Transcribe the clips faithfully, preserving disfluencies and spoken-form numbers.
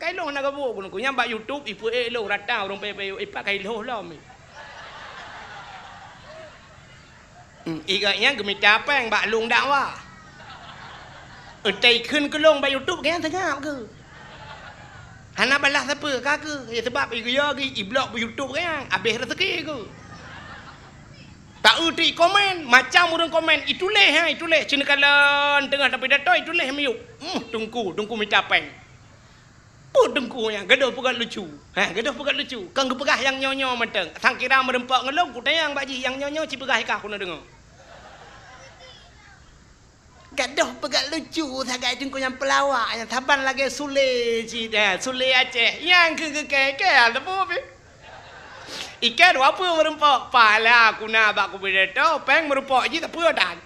Ilôn hana geubuet keunoe, nyan bak YouTube ipeuék lôn rata ureuëng payah-payah ipak kai lhôh lom. Hmm, i gobnyan geumita péng bak lôn dakwah. Entai kheun keu lôn bak YouTube, gobnyan seungab keuh. Hana balaih sapeue ka keuh, ya, sabab i geuyue geuh iblok bak YouTube gobnyan, habéh raseuki keuh. Ta-eu ti komen, macam ureuëng komen, ituléh, ha, ituléh, ceuneuk kalon teungoh tapidato, ituléh miyueb. Hmm, teungku, teungku mita péng. Peue teungku nyan, gadôh peugah lucu. Ha, gadôh peugah lucu. Kon geupeugah nyang nyoe-nyoe mantong. Sang kira meureumpok ngon lôn, kutanyong bak jih nyang nyoe-nyoe ci peugah i kah keuneuk deungoe. Gadôh peugah lucu sagai teungku nyang peulawak, nyang saban lagée Sule cit, ha, Sule Aceh. Nyang keu geukée-kée, ha, teupeu pih. Iké dua peue meureumpok, pala kuna bak kupidato, péng meureumpok jih teupeu dan.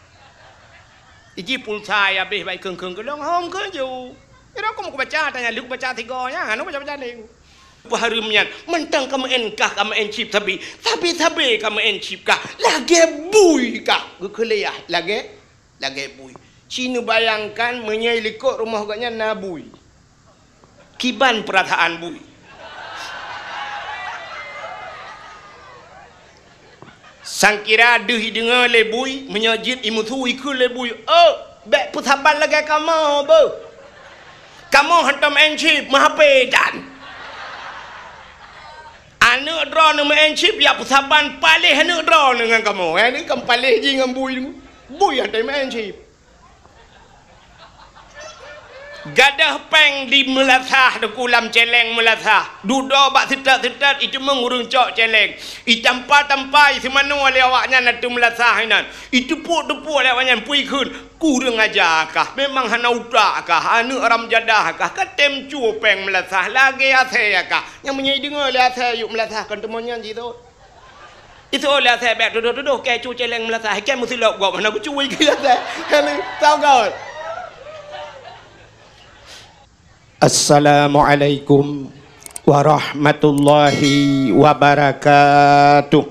Iji pulsa ya habéh bai kheun-kheun keu lôn, hom kheun ju. Ira kum kubaca, tanya lheueh kubaca sigoe nyan, hana baca-baca lé. Peuhareuem nyan, mantong ka meu'en kah, ka meu'en cip sabe, sabe-sabe ka meu'en cip kah, lagée bui kah, geukeuliah, lagée, lagée bui. Ci neubayangkan meunyoe likot rumoh gobnyan na bui. Kiban peurasaan bui. Sang kira deuh ideungoe lé bui, meunyoe jeuet imusu ikheun lé bui, "Oh, bék peusaban lagée kamoe beuh. Kamoe hantom meu'en cip, meuhapé tan. Aneuëk droeneuh meu'en cip, ya peusaban paléh aneuëk droeneuh ngon kamoe." Eh, ni kan paléh jih ngon bui. Bui hantom meu'en cip. Gadôh péng di meulasah, teungku, lam céléng meulasah. Dudoe bak seutot-seutot, iteumeung ureuëng cok céléng. Itampa-tampa, iseumanoe lé awaknyan ateueh meulasah inan. Iteupok-tepok lé awaknyan, peue ikheun, "Kureueng aja kah, memang hana utak kah, aneuëk haram jadah kah, ka tem cue péng meulasah, lagée asée kah." Nyang meunyoe ideungoe lé asée yup meulasah, kon teumon nyan jih tu. Itu oleh asai bék tudoh-tudoh, kée cu céléng meulasah, kée meusilop gob hana geucui keu asai. Hana, sagai. Assalamualaikum warahmatullahi wabarakatuh.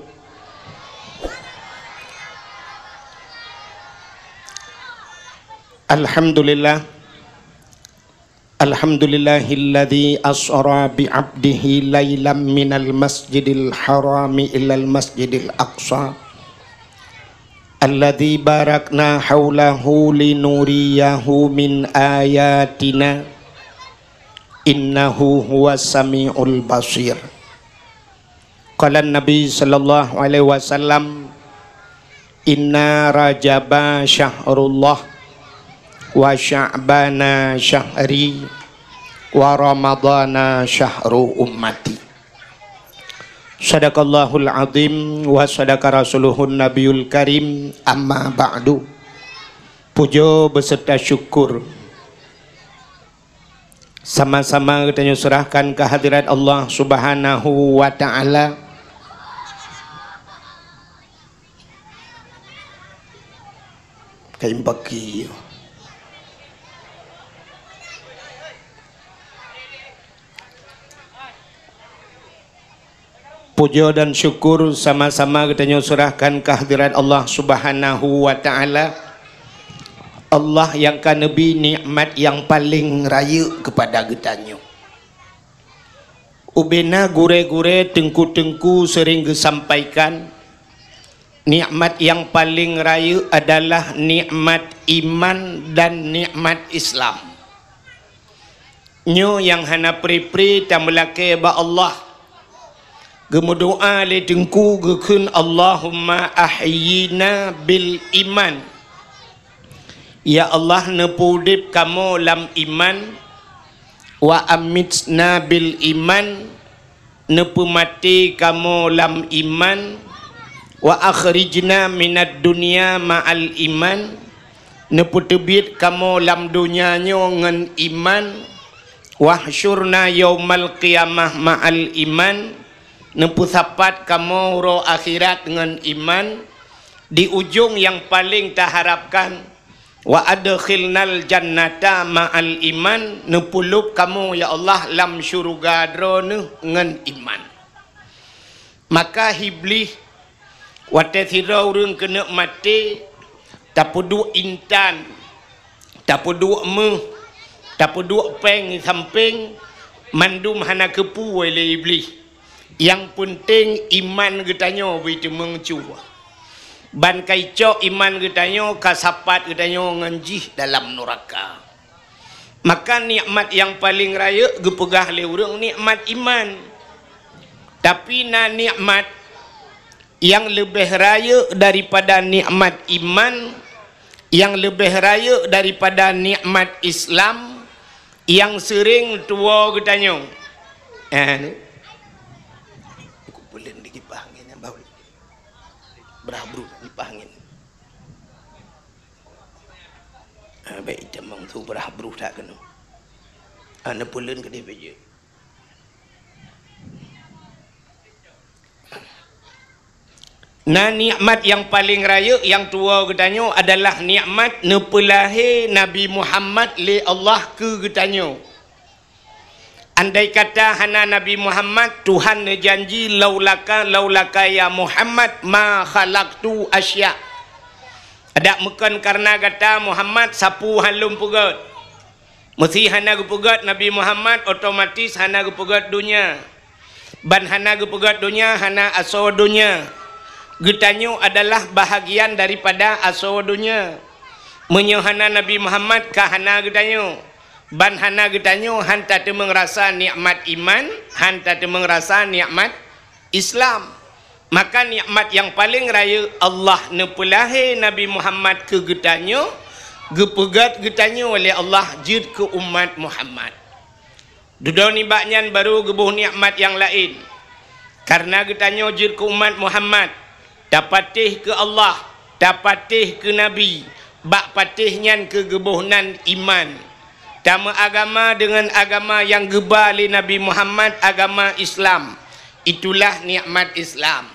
Alhamdulillah. Alhamdulillahilladzi asra bi 'abdihi lailam minal masjidil harami ilal masjidil aqsa. Alladzi barakna haulahu linuriyahu min ayatina. Innahu huwas samiul basir. Qala Nabi sallallahu alaihi wasallam, "Inna Rajaba syahrullah, wa Sya'bana syahri, wa Ramadana syahru ummati." Sadaqallahul azim wa sadaqa rasuluhun nabiyul karim, amma ba'du. Puja beserta syukur sama-sama geutanyoe serahkan keu hadirat Allah Subhanahu wa Ta'ala. Kain baki. Puja dan syukur sama-sama geutanyoe serahkan keu hadirat Allah Subhanahu wa Ta'ala. Allah nyang ka neubri nikmat nyang paleng rayeuk keupada geutanyoe. Ubena gurée-gurée, teungku-teungku sering geusampaikan, nikmat nyang paleng rayeuk adalah nikmat iman dan nikmat Islam. Nyoe nyang hana pri-pri tameulakée bak Allah. Geumeudoá lé teungku geukheun, "Allahumma ahyina bil iman." Ya Allah, neupeuudeb kamoe lam iman. "Wa amitna bil iman." Neupeumaté kamoe lam iman, wa akhrijna minad dunya ma'al iman, neupeuteubiet kamoe lam donya nyoe ngon iman, wahsyurna yaumal qiyamah ma'al iman, neupeusapat kamoe uroe akhirat ngon iman, di ujong nyang paleng taharapkan, wa adkhilnal jannata ma'al iman, neupeulhôb kamoe, ya Allah, lam syeuruga Droeneuh ngon iman. Maka Iblih, watée sidroe ureuëng keuneuk maté, tapeuduek intan, tapeuduek méuh, tapeuduek péng di sampéng, Mandum hana keupeue lé Iblih. Nyang peunteng iman geutanyoe beu teumeung cuh. Ban ka icok iman geutanyoe, ka sapat geutanyoe ngon jih dalam nuraka. Maka nikmat nyang paleng rayeuk geupeugah lé ureuëng nikmat iman. Tapi na nikmat nyang leubeh rayeuk daripada nikmat iman, nyang leubeh rayeuk daripada nikmat Islam, nyang seuring tuwoe geutanyoe. Eh, ni. Aku peulén di kipas angin nyang bau. Brah brut di kipas angin. Ah, baik, itam bang tu brah brut tak kena. Ah, neupeulén keudéh bejek. Na nikmat nyang paleng rayeuk nyang tuwoe geutanyoe adalah nikmat neupeulahé Nabi Muhammad lé Allah keu geutanyoe. Andai kata hana Nabi Muhammad, Tuhan neujanji, "Laulaka, laulaka ya Muhammad, ma khalaqtu asya." Adak meukon kareuna gata Muhammad, sapeue han lôn peugét. Meusé hana geupeugét Nabi Muhammad, otomatis hana geupeugét donya. Ban hana geupeugét donya, hana asoe donya. Geutanyoe adalah bahagian daripada asoe donya. Meunyoe hana Nabi Muhammad, ka hana geutanyoe. Ban hana geutanyoe, han tateumeung rasa nikmat iman, han tateumeung rasa nikmat Islam. Maka nikmat nyang paleng rayeuk Allah neupeulahé Nabi Muhammad keu geutanyoe, geupeugét geutanyoe lé Allah jeuet keu umat Muhammad. Dudoe nibak nyan barô geuboh nikmat nyang laén. Kareuna geutanyoe jeuet keu umat Muhammad, tapatéh keu Allah, tapatéh keu Nabi, bak patéh nyan keu geuboh nan iman. Tameuagama deungon agama nyang geuba lé Nabi Muhammad, agama Islam. Itulah nikmat Islam.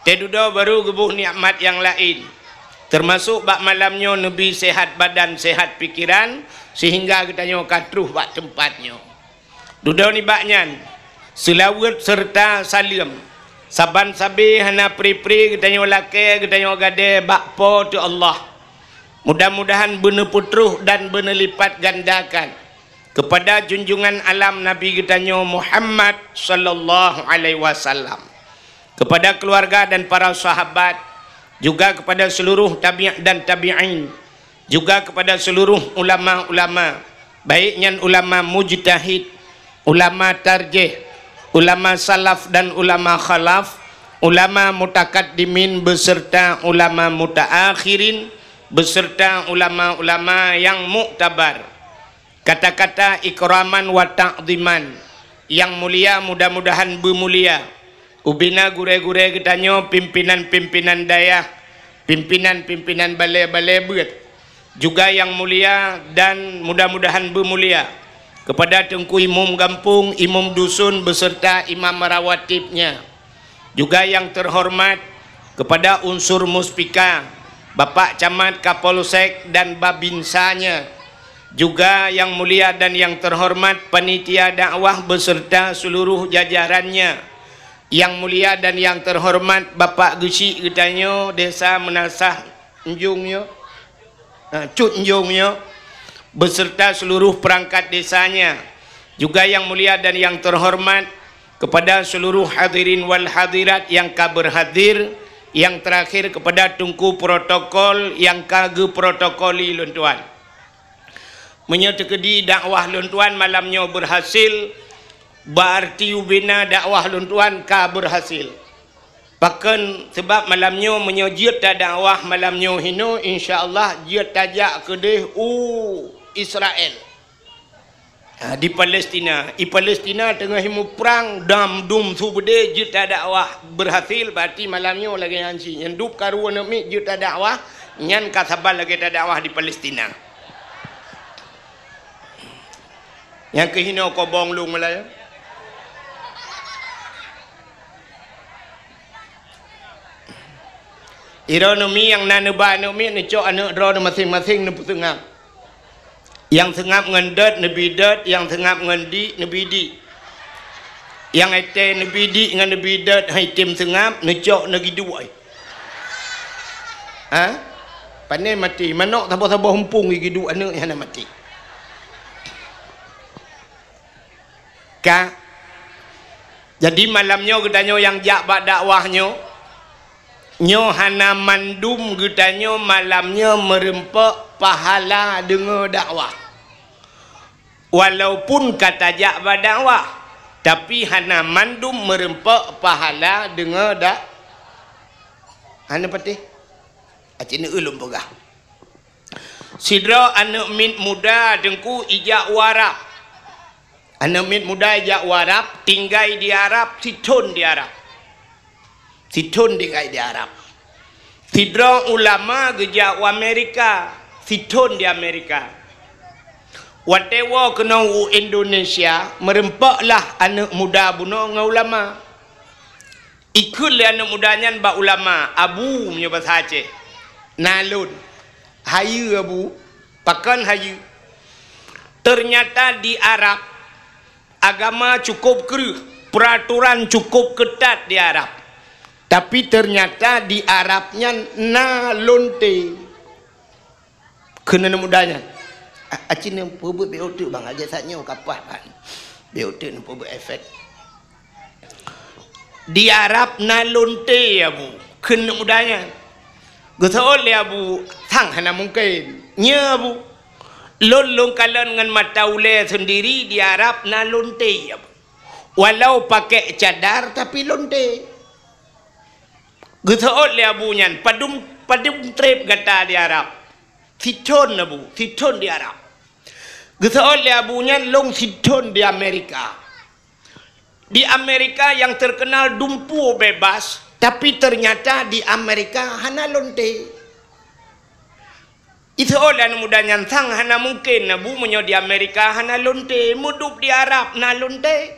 Teududoe barô geuboh nikmat nyang laén, teumasok bak malam nyoe neubi seuhat badan, seuhat pikeran, seuhingga geutanyoe ka troh bak teumpat nyoe. Dudoe nibak nyan, seulaweuet seureuta saleuem. Saban sabe hana pri-pri geutanyoe lakée, geutanyoe gadée bak Po teu Allah. Mudah-mudahan beuneupeutroh dan beuneulipat gandakan keupada junjungan alam Nabi geutanyoe Muhammad sallallahu alaihi wasallam, keupada keuluwarga dan para sahabat, juga keupada seuluruh tabi' dan tabi'in, juga keupada seuluruh ulama-ulama, baik nyan ulama mujtahid, ulama tarjih, ulama salaf dan ulama khalaf, ulama mutakaddimin beuseurta ulama mutaakhirin, beuseurta ulama-ulama nyang muktabar. Kata-kata ikraman wa ta'dhiman, nyang mulia mudah-mudahan beumulia. Ubena gurée-gurée geutanyoe, pimpinan-pimpinan dayah, pimpinan-pimpinan balée-balée beuet, juga nyang mulia dan mudah-mudahan beumulia, keupada Teungku Imum Gampông, Imum Dusun beuseurta Imam Rawatibnya. Juga nyang teuhoreumat keupada unsur Muspika, Bapak Camat, Kapolsek dan Babinsanya. Juga nyang mulia dan nyang teuhoreumat panitia dakwah beuseurta seuluruh jajarannya. Nyang mulia dan nyang teuhoreumat Bapak Geuchik geutanyoe Desa Meunasah Enjong nyoe, ha, Cut Enjong nyoe, beuseurta seuluruh peurangkat desanya, juga nyang mulia dan nyang teuhoreumat keupada seuluruh hadirin wal hadirat nyang ka beurhadir, nyang teurakhir keupada teungku protokol nyang ka geuprotokoli lôn tuan. Meunyoe teukeudi dakwah lôn tuan malam nyoe beurhasil, beuarti ubena dakwah lôn tuan ka beurhasil. Pakon? Sabab malam nyoe meunyoe jeuet tadakwah malam nyoe hinoe, insya Allah jeuet tajak keudeh u Israel. Ha, di Palestina. I Palestina teungoh muprang, dam dum su beudé, jeuet tadakwah beurhasil, berarti malam nyoe lagée nyan cit. Nyang dub karu aneuk miet jeuet tadakwah, nyan ka saban lagée tadakwah di Palestina. Nyang keuhinoe kobong lôn meulayeue. Droeneuh mi nyang na neuba aneuk miet, neucok aneuk droeneuh maséng-maséng neupeuseungab. Nyang seungab ngon dot neubi dot, nyang seungab ngon dik neubi dik. Nyang étée neubi dik ngon neubi dot han item seungab, neucok neugiduek. Ha? Pané maté, manok saboh-saboh umpung igiduek aneuk nyang hana maté. Ka? Jadi malam nyoe geutanyoe nyang jak bak dakwah nyoe, nyoe hana mandum geutanyoe malam nyoe meureumpok pahala deungoe dakwah. Walaupun ka tajak bak dakwah, tapi hana mandum meureumpok pahala deungoe dak-, hana patéh. Aci neu lôn peugah. Sidroe aneuk miet muda Teungku ijak u Arab. Aneuk miet muda ijak u Arab, tinggai di Arab, sithon di Arab. Sithon tinggai di Arab. Sidroe ulama geujak u Amerika, sithon di Amerika. Watée woe keunoe u Indonesia, meureumpoklah aneuk muda bunoe ngon ulama. Ikheun lé aneuk muda nyan bak ulama, "Abu," meunyoe basa Aceh, "na lôn." "Hayeue, Abu?" "Pakon hayeue?" "Teunyata di Arab, agama cukôp kreueh, peuraturan cukôp keutat di Arab. Tapi teunyata di Arab nyan na lonte." Kheun aneuk muda nyan, "A-, aci neupeubuet beu teuk bang, lagée saat nyoe kapah ban. Beu teuk neupeubuet efek." "Di Arab na lonte, Abu," kheun aneuk muda nyan. Geuseuôt lé Abu, "Sang hana mungken." "Nyo, Abu. Lôn lôn kalon ngon mata ulée seundiri di Arab na lonte, Abu. Walau pakai cadar, tapi lonte." Geuseuôt lé Abu nyan, "Padum, padum treb gata di Arab?" "Sithon, Abu, sithon di Arab." Geuseuôt lé Abu nyan, "Lôn sithon di Amerika. Di Amerika nyang teukeunal dumpeue bebas, tapi teunyata di Amerika hana lonte." Iseuôt lé aneuk muda nyan, "Sang hana mungken, Abu, meunyoe di Amerika hana lonte, meudup di Arab na lonte."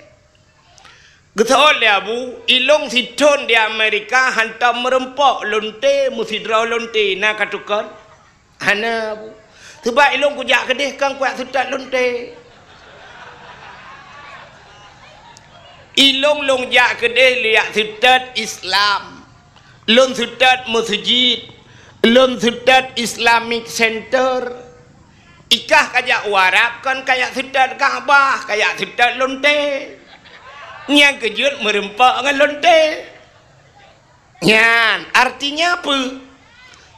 Geuseuôt lé Abu, "Ilôn sithon di Amerika hantom meureumpok lonte meusidroe lonte, na katukon?" "Hana, Abu." "Sabab ilôn kujak keudeh kon kujak seutôt lonte. Ilôn lôn jak keudeh lôn jak seutôt Islam. Lôn seutôt meuseujid, lôn seutôt Islamic Center. Ikah kajak u Arab kon kajak seutôt Ka'bah, kajak seutôt lonte. Nyang keujeuet meureumpok ngon lonte." Nyan, artinya peue?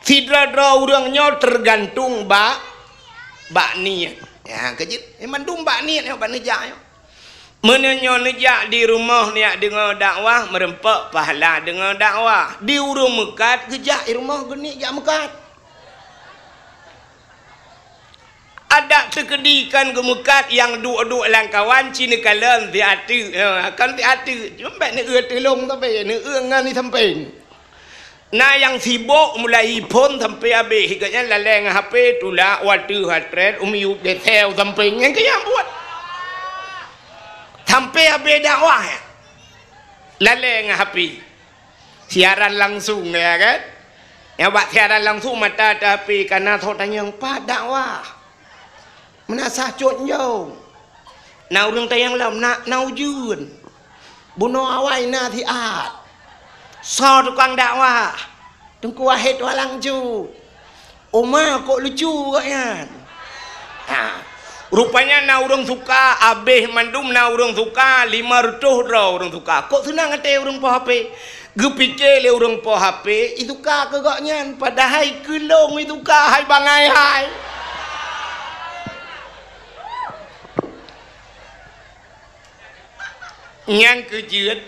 Sidroe-droe ureuëng nyoe teugantung bak, bak niet. Nyan keujeuet, eh, mandum bak niet nyoe, bak neujak nyoe. Meunyoe nyoe neujak di rumoh neujak deungoe dakwah, meureumpok pahala deungoe dakwah. Di ureuëng meukat geujak di rumoh geuneuk jak meukat. Adak teukeudi kon geumeukat nyang duek-duek lam kawan ci neukalon siateuek, ha, kon siateuek. Cuma bék neueu teulông sabe, neueu ngon di sampéng. Na nyang sibok mulai phon sampai habéh, gobnyan lalée ngon H P, tulak wateueh hatret, u miyueb geuseu sampéng, nyan keuh nyang buet. Sampai habéh dakwah, lalée ngon H P. Siaran langsung, ya kan? Nyang bak siaran langsung mata teu H P, kana soe tanyong, "Pat dakwah?" Meunasah cut njong. Na ureuëng tanyong lom, na, na ujeuen. Bunoe awai na siat. Soe tukang dakwah? Teungku Wahid Walang Ju. Oma kok lucu gobnyan. Ha. Rupanya na ureuëng suka, abéh mandum na ureuëng suka, lima reutôh droe ureuëng suka. Kok seunang até ureuëng po H P? Geupike lé ureuëng po H P, isuka keu gobnyan, padahai keu lôn isuka hai bangai hai. Nyang keujeuet,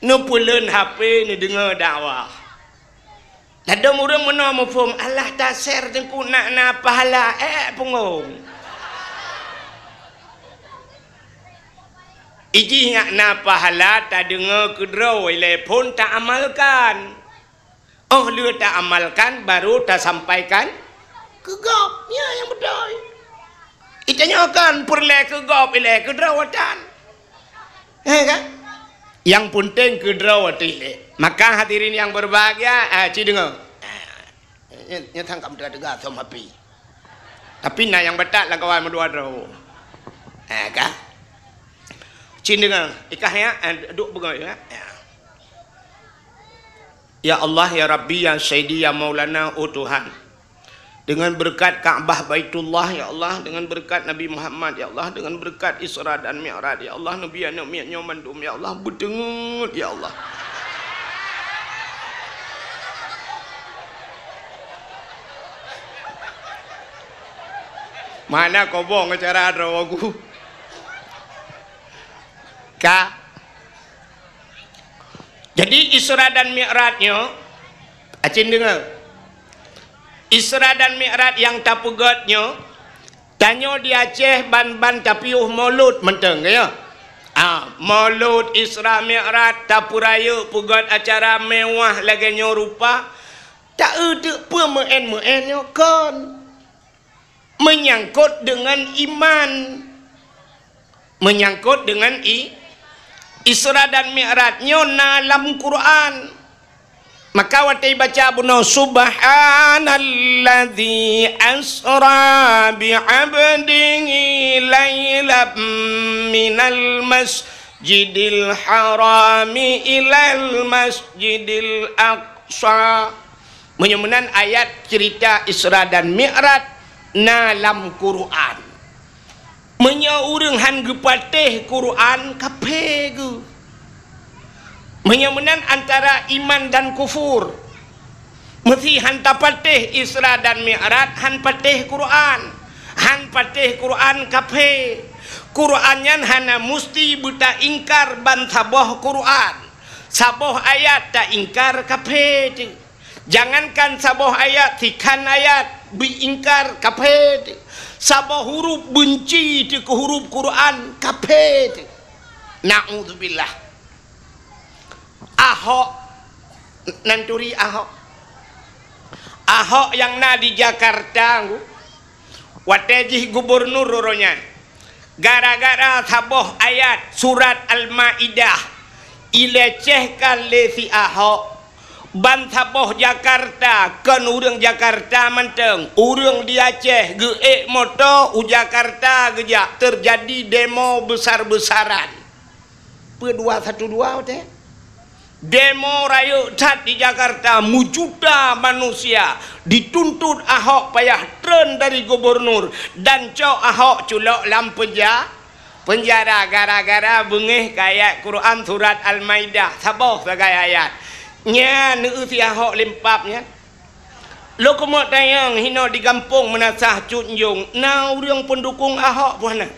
neupeuleuen H P, neudeungoe dakwah. Ladôm ureuëng meunoe muphom, alah ta-share teungku nak na pahala, ék punggong. Ijih nyak na pahala tadeungoe keudroe ilée phon taamalkan. Óh lheueh taamalkan, baru tasampaikan keu gob. Nyan nyang beutôi. Itanyoe kan peureulée keu gob ilée keudroe tan. Eh, kan? Nyang peunteng keudroe ilée. Maka hadirin yang berbahagia, ah, ci deungoe. Ah, nyan, nyan sang ka meuteuga-teuga som api. Tapi na nyang batat lam kawan meudua droe. Eh, ka? Cin deungoe, ikah ya, eh, duek beungoh ya. Ya. Ya Allah, ya Rabbi, ya Sayyidi, ya Maulana, oh Tuhan. Dengan beureukat Ka'bah Baitullah, ya Allah, dengan beureukat Nabi Muhammad, ya Allah, dengan beureukat Isra dan Mi'raj, ya Allah, Nabi aneuk miet nyoe mandum, ya Allah, beuteungeut, ya Allah. Mana kobong acara droe ku? Ka. Jadi, Isra dan Mi'raj nyoe, acin deungoe. Isra dan Mi'raj nyang tapeugét nyoe, tanyoe di Aceh ban-ban tapiôh Maulud mantong, ya. Ah, Maulud, Isra, Mi'raj, tapeurayeuk, peugét acara mewah lagée nyoe rupa, ta-eu teuk peue meu'en-meu'en nyoe kon. Menyangkut dengan iman. Menyangkut dengan i-, Isra dan Mi'raj nyoe na lam Quran. Maka watée baca bunoe, "Subhanalladzi asra bi 'abdihi lailam minal masjidil harami ilal masjidil aqsa." Meunyoe meunan ayat cerita Isra dan Mi'raj na lam Quran. Meunyoe ureuëng han geupatéh Quran, kaphé geuh. Meunyoe meunan antara iman dan kufur. Meusi han tapatéh Isra dan Mi'raj, han patéh Quran. Han patéh Quran, kaphé. Quran nyan hana musti beutaingkar ban saboh Quran. Saboh ayat taingkar, kaphé teuh. Jangankan saboh ayat, sikhan ayat beuingkar, kaphé teuh. Saboh huruf beunci teuh keu huruf Quran, kaphé teuh. Naudzubillah. Ahok, nan turi Ahok. Ahok nyang na di Jakarta, watée jih gubunur uroe nyan, gara-gara saboh ayat surat Al-Maidah ilecehkan lé si Ahok, ban saboh Jakarta, kon ureuëng Jakarta mantong, ureuëng di Aceh geuék moto u Jakarta geujak, teujadi demo besar-besaran. Peue dua satu dua watée? Demo rayeuk that di Jakarta, meujuta manusia dituntut Ahok payah treun dari gubunur dan cok Ahok culok lam penja-, penjara gara-gara beungéh keu ayat Quran surat Al-Maidah, saboh sagai ayat. Nyan neueu si Ahok lempap nyan. Lôn keumeung tanyong hinoe di gampông Meunasah Cut Njong, na ureuëng peundukong Ahok peue hana?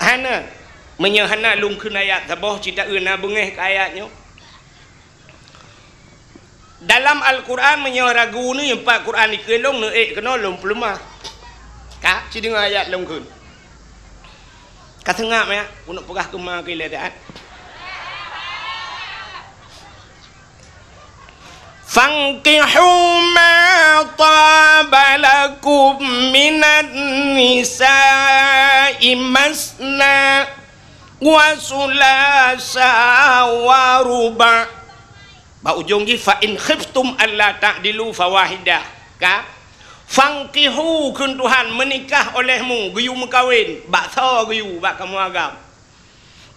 Hana. Meunyoe hana lôn kheun ayat saboh cit taeu na beungéh keu ayat nyoe. Dalam Al-Quran meunyoe ragu nyoe pat Quran dikeue lôn neuék keunoe lôn peuleumah. Ka, ci deungoe ayat lôn kheun. Ka seungab ya, keuneuk peugah keuma keu ilée taát. Fankihu ma taba lakum minan nisa'i masna wa sulasa wa ruba'. Bak ujong jih, "Fa in khiftum alla ta'dilu fawahidah." Ka? "Fankihu," kheun Tuhan, "meunikah olehmu," geuyue meukawen, bak soe geuyue, bak kamoe agam.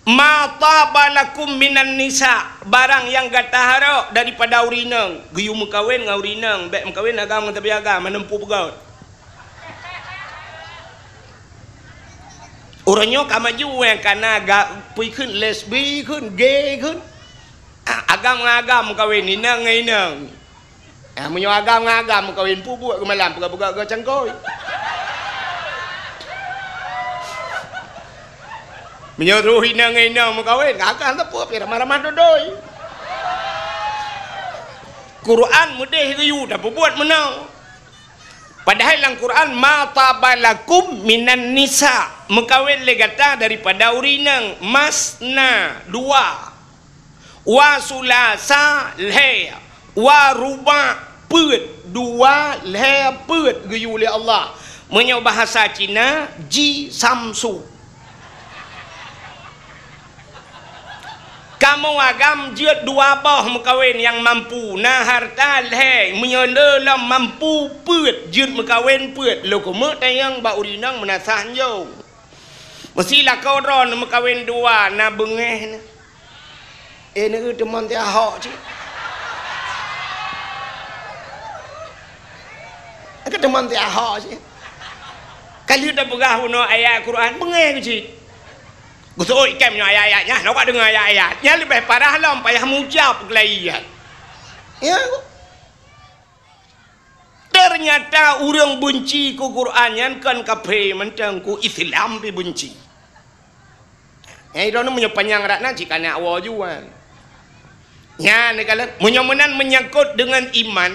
"Ma taba lakum minan nisa," barang nyang gata harok daripada ureuëng inong, geuyue meukawen ngon ureuëng inong, bék meukawen agam ngon sabe agam, hana muphom peugét. Uroe nyoe ka maju, eh, ka na ga-, peue kheun, lesbi kheun, gay kheun. Ah, agam ngon agam meukawen, inong ngon inong. Ah, meunyoe agam ngon agam meukawen, peue buet geumalam, peugah-peugah geucangkôi. Meunyoe roh inong ngon inong meukawen, ka akan teupeu pih ramah-ramah dodoi. Quran meudeh geuyue tapeubuet meunoe. Padahai lam Quran, "Ma taba lakum minan nisa," meukawen lé gata daripada ureuëng inong, masna, dua, wa sulasa, lhée, wa ruba', peuet, dua, lhée, peuet geuyue lé Allah. Meunyoe bahasa Cina, ji samsu. Kamoe agam jeuet dua boh meukawen nyang mampu, na hareuta lhée, meunyoe le lom mampu peuet, jeuet meukawen peuet, lôn keumeung tanyong bak ureuëng inong Meunasah Njong. Meusi lakoe droeneuh meukawen dua, na beungéh neuh. Eh, neueu teumon ti Ahok cit. Keuteumon siaho cit. Ka lheueh tapeugah bunoe ayat Quran, beungéh keuh cit. Geuseuôt ikai meunyoe ayat-ayat nyan, nyoe ka deungoe ayat-ayat. Nyan leubeh parah lom, payah meucab keulayi nyan. Ya. Ternyata ureuëng beunci keu Quran nyan kon kafé mantong, keu Islam pih beunci. Nyang droeneuh meunyoe panyang rot na cit ka na woe juan. Nyan neukalon, meunyoe meunan menyangkut deungon iman,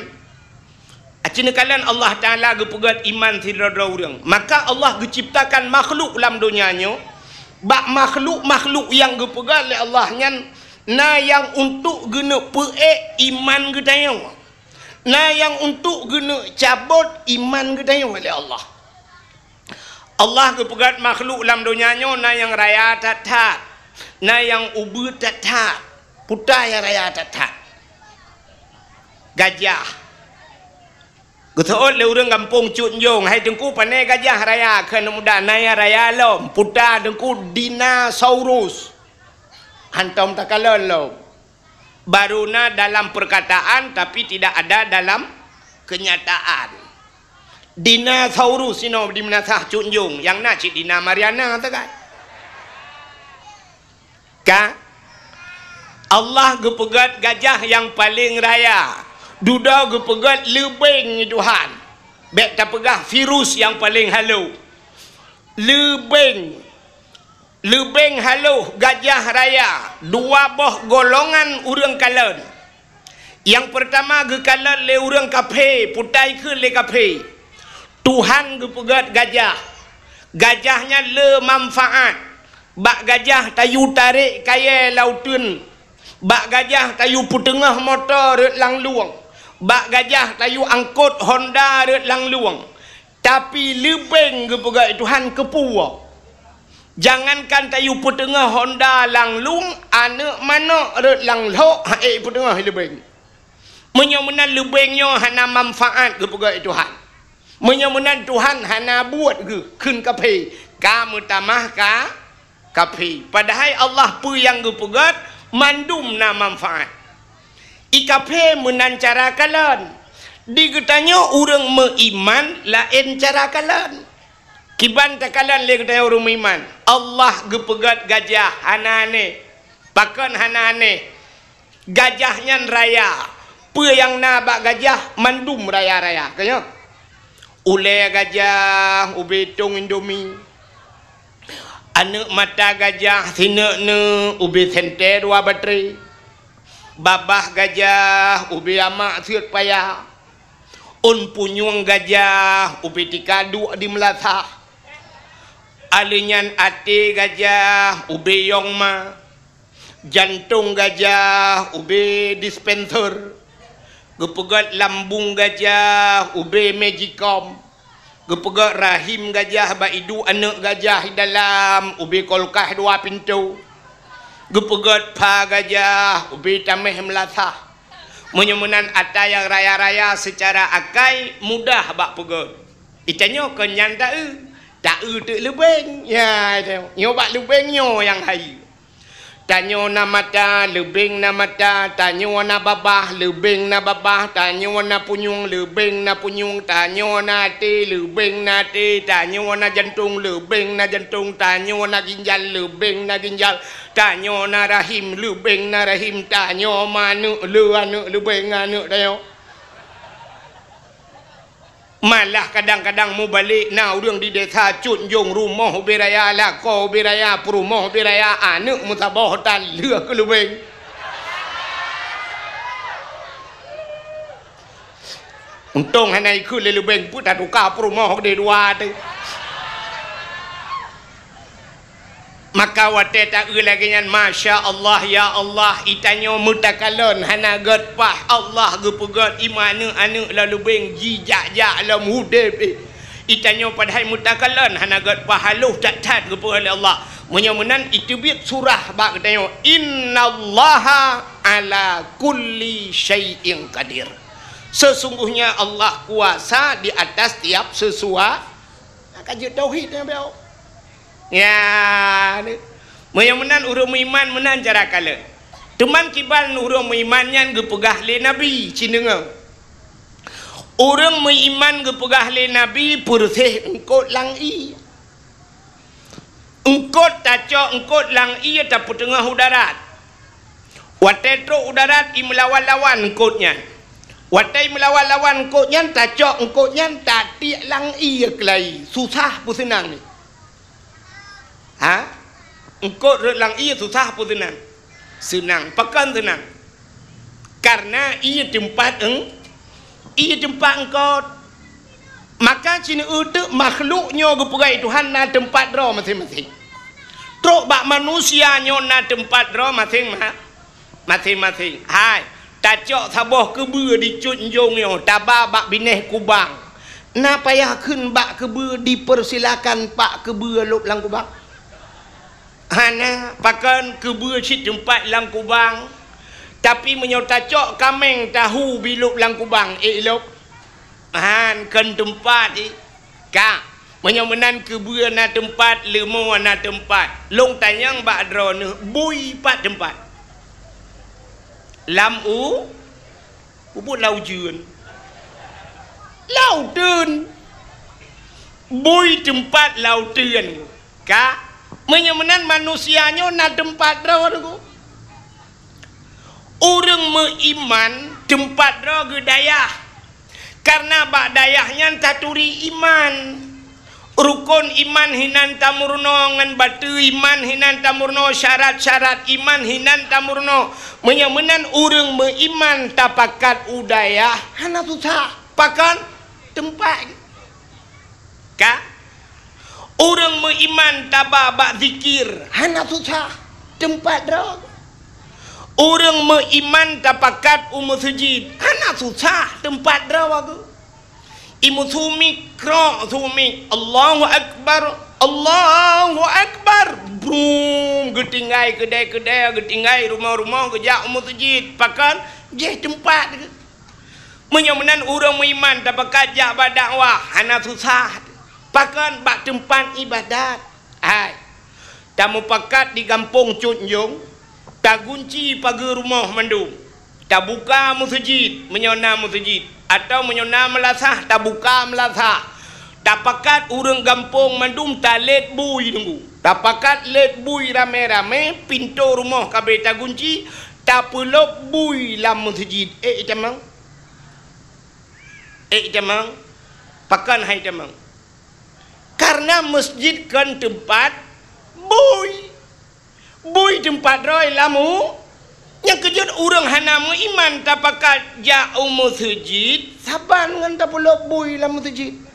aci neukalon Allah Taala geupeugét iman sidroe-droe ureuëng. Maka Allah geuciptakan makhluk lam donya nyoe, bak makhluk-makhluk nyang geupeugét lé Allah nyan na nyang untuk geuneuk peuék iman geutanyoe. Na nyang untuk geuneuk cabot iman geutanyoe lé Allah. Allah geupeugét makhluk lam donya nyoe na nyang raya that-that, na nyang ubeut that-that. Peue nyang raya that-that? Gajah. Geuseuôt lé ureuëng gampông Cut Njong, "Hai Teungku, pané gajah raya kheun muda?" "Na nyang raya lom." "Peue?" "Teungku, dinosaurus." Hantom takalon lom. Baru na dalam perkataan, tapi tidak ada dalam kenyataan. Dinosaurus sinoe di Meunasah Cut Njong, nyang na cit Dina Mariana sagai. Ka? Allah geupeugét gajah nyang paleng raya. Dudoe geupeugét leubeng, Tuhan. Bék tapeugah virus nyang paleng halo. Leubeng. Leubeng haloh gajah raya, dua boh golongan ureuëng kalon. Nyang peurtama geukalon lé ureuëng kafé, peue kheun lé kafé. Tuhan geupeugét gajah. Gajah nyan le manfaat. Bak gajah tayue tarek kayée lam uteuen. Bak gajah tayue peuteungoh moto rot lam lueng. Bak gajah tayue angkot Honda rot lam lueng. Tapi leubeng geupeugét Tuhan keupeue? Jangankan tayue peuteungoh Honda lam lueng, aneuëk manok rot lam lhok han ék peuteungoh leubeng. Meunyoe meunan leubeng nyoe hana manfaat geupeugét Tuhan. Meunyoe meunan Tuhan hana buet geuh kheun kafé, ka meutamah ka kafé. Padahai Allah peue nyang geupeugét mandum na manfaat. I kafé meunan cara kalon. Di geutanyoe ureuëng meuiman laén cara kalon. Kiban takalon lé geutanyoe ureuëng meuiman. Allah geupeugét gajah hana aneh. Pakon hana aneh? Gajah nyan raya. Peue nyang na bak gajah mandum raya-raya. Ka nyoe? Ulée gajah ubé tong Indomie. Aneuëk mata gajah sineuk-neuk ubé sentée dua batré. Babah gajah ubé amak seuet paya. Ôn punyueng gajah ubé tika duek di meulasah. Aleuh nyan até gajah ubé yong ma. Jantong gajah ubé dispenser. Geupeugét lambung gajah ubé magicom. Geupeugét rahim gajah bak iduek aneuëk gajah di dalam ubé kulkas dua pintoe. Geupeugét pha gajah ubé taméh meulasah. Meunyoe meunan ata nyang raya-raya seucara akai mudah bak peugét. Geutanyoe kon nyan taeu, taeu teuk leubeng. Ya, nyoe bak leubeng nyoe nyang hayeue. Tanyoe na mata, leubeng na mata, tanyoe na babah, leubeng na babah, tanyoe na punyueng, leubeng na punyueng, tanyoe na até, leubeng na até, tanyoe na jantong, leubeng na jantong, tanyoe na ginjal, leubeng na ginjal, tanyoe na rahim, leubeng na rahim, tanyoe manok, le aneuëk, leubeng aneuëk tanyoe. Malah kadang-kadang mubalek na ureuëng di desa Cut Njong, rumoh ubé raya, lakoe ubé raya, peurumoh ubé raya, aneuëk meusaboh tan lheueh keu leubeng. Untông hana ikheun lé leubeng, peue tatuka peurumoh keudeh dua teuh. Maka watée taeu lagée nyan, masya Allah, ya Allah, geutanyoe meutakalon hana gét paih, Allah geupeugét iman aneuëk-aneuëk lam leubeng jijak-jak lom udeb. Geutanyoe padahai meutakalon hana gét paih, haloh that-that geupeugét lé Allah. Meunyoe meunan, iteubiet surah bak geutanyoe, "Innallaha ala kulli syai'in qadir." Sesungguhnya Allah kuasa di atas tiap sesuatu. Ka jeuet tauhid nyan, beuh. Ya, meunyoe meunan ureuëng meuiman meunan cara kalon. Teuma kiban ureuëng meuiman nyan geupeugah lé Nabi, ci deungoe. Ureuëng meuiman geupeugah lé Nabi, "Peureuseh eungkôt lam ié." Eungkôt tacok eungkôt lam ié tapeuteungoh u darat. Watée trok u darat, imeulawan-lawan eungkôt nyan. Watée imeulawan-lawan eungkôt nyan, tacok eungkôt nyan tatiek lam ié keulayi. Susah peu seunang nyoe? Ha? Eungkôt rhot lam ié susah peu seunang? Seunang. Pakon seunang? Kareuna ié teumpat eung-, ié teumpat eungkôt. Maka sineuk teuk makhluk nyoe geupeugah Tuhan na teumpat droe maséng-maséng. Trok bak manusia nyoe na teumpat droe maséng ma-, maséng-maséng. Hai, tacok saboh keubeue di Cut Njong nyoe, taba bak binéh kubang. Na payah kheun bak keubeue, dipersilakan pak keubeue lôb lam kubang? Hana, pakon keubeue cit teumpat lam kubang. Tapi meunyoe tacok kaméng tahu bi lôb lam kubang, ék lôb? Han, kon teumpat, eh. Ka, meunyoe meunan keubeue na teumpat, leumo na teumpat. Lôn tanyong bak droeneuh, bui pat teumpat? Lam u-, peubuet lam ujeuen. Lam uteuen. Bui teumpat lam uteuen. Ka, meunyoe meunan manusia nyoe na teumpat droe, Teungku. Ureuëng meuiman teumpat droe geuh dayah. Kareuna bak dayah nyan taturi iman. Rukon iman hinan tameurunoe, ngon bateue iman hinan tameurunoe, syarat-syarat iman hinan tameurunoe. Meunyoe meunan ureuëng meuiman tapakat u dayah, hana susah. Pakon? Teumpat. Ka? Ureuëng meuiman taba bak zikir, hana susah, teumpat droe. Ureuëng meuiman tapakat u meuseujid, hana susah, teumpat droe. Imeusumik, krok sumik, Allahu Akbar, Allahu Akbar. Brum, geutinggai keudè-keudè, geutinggai rumoh-rumoh, geujak u meuseujid. Pakon? Jih teumpat. Meunyoe meunan ureuëng meuiman tapakat jak bak dakwah, hana susah. Pakon? Bak teumpat iébadat. Hai. Tamupakat di gampông Cut Njong, tagunci pageue rumoh mandum. Tabuka meuseujid, meunyoe na meuseujid. Atawa meunyoe na meulasah, tabuka meulasah. Tapakat ureuëng gampông mandum talét bui, Teungku. Tapakat lét bui ramé-ramé, pintoe rumoh ka abéh tagunci, tapeulôb bui lam meuseujid. Ék itamong? Ék itamong? Pakon han itamong? Kareuna meuseujid kon teumpat bui. Bui teumpat droe lam u-, nyang keujeuet ureuëng hana meuiman tapakat jak u meuseujid, saban ngon tapeulôb bui lam meuseujid.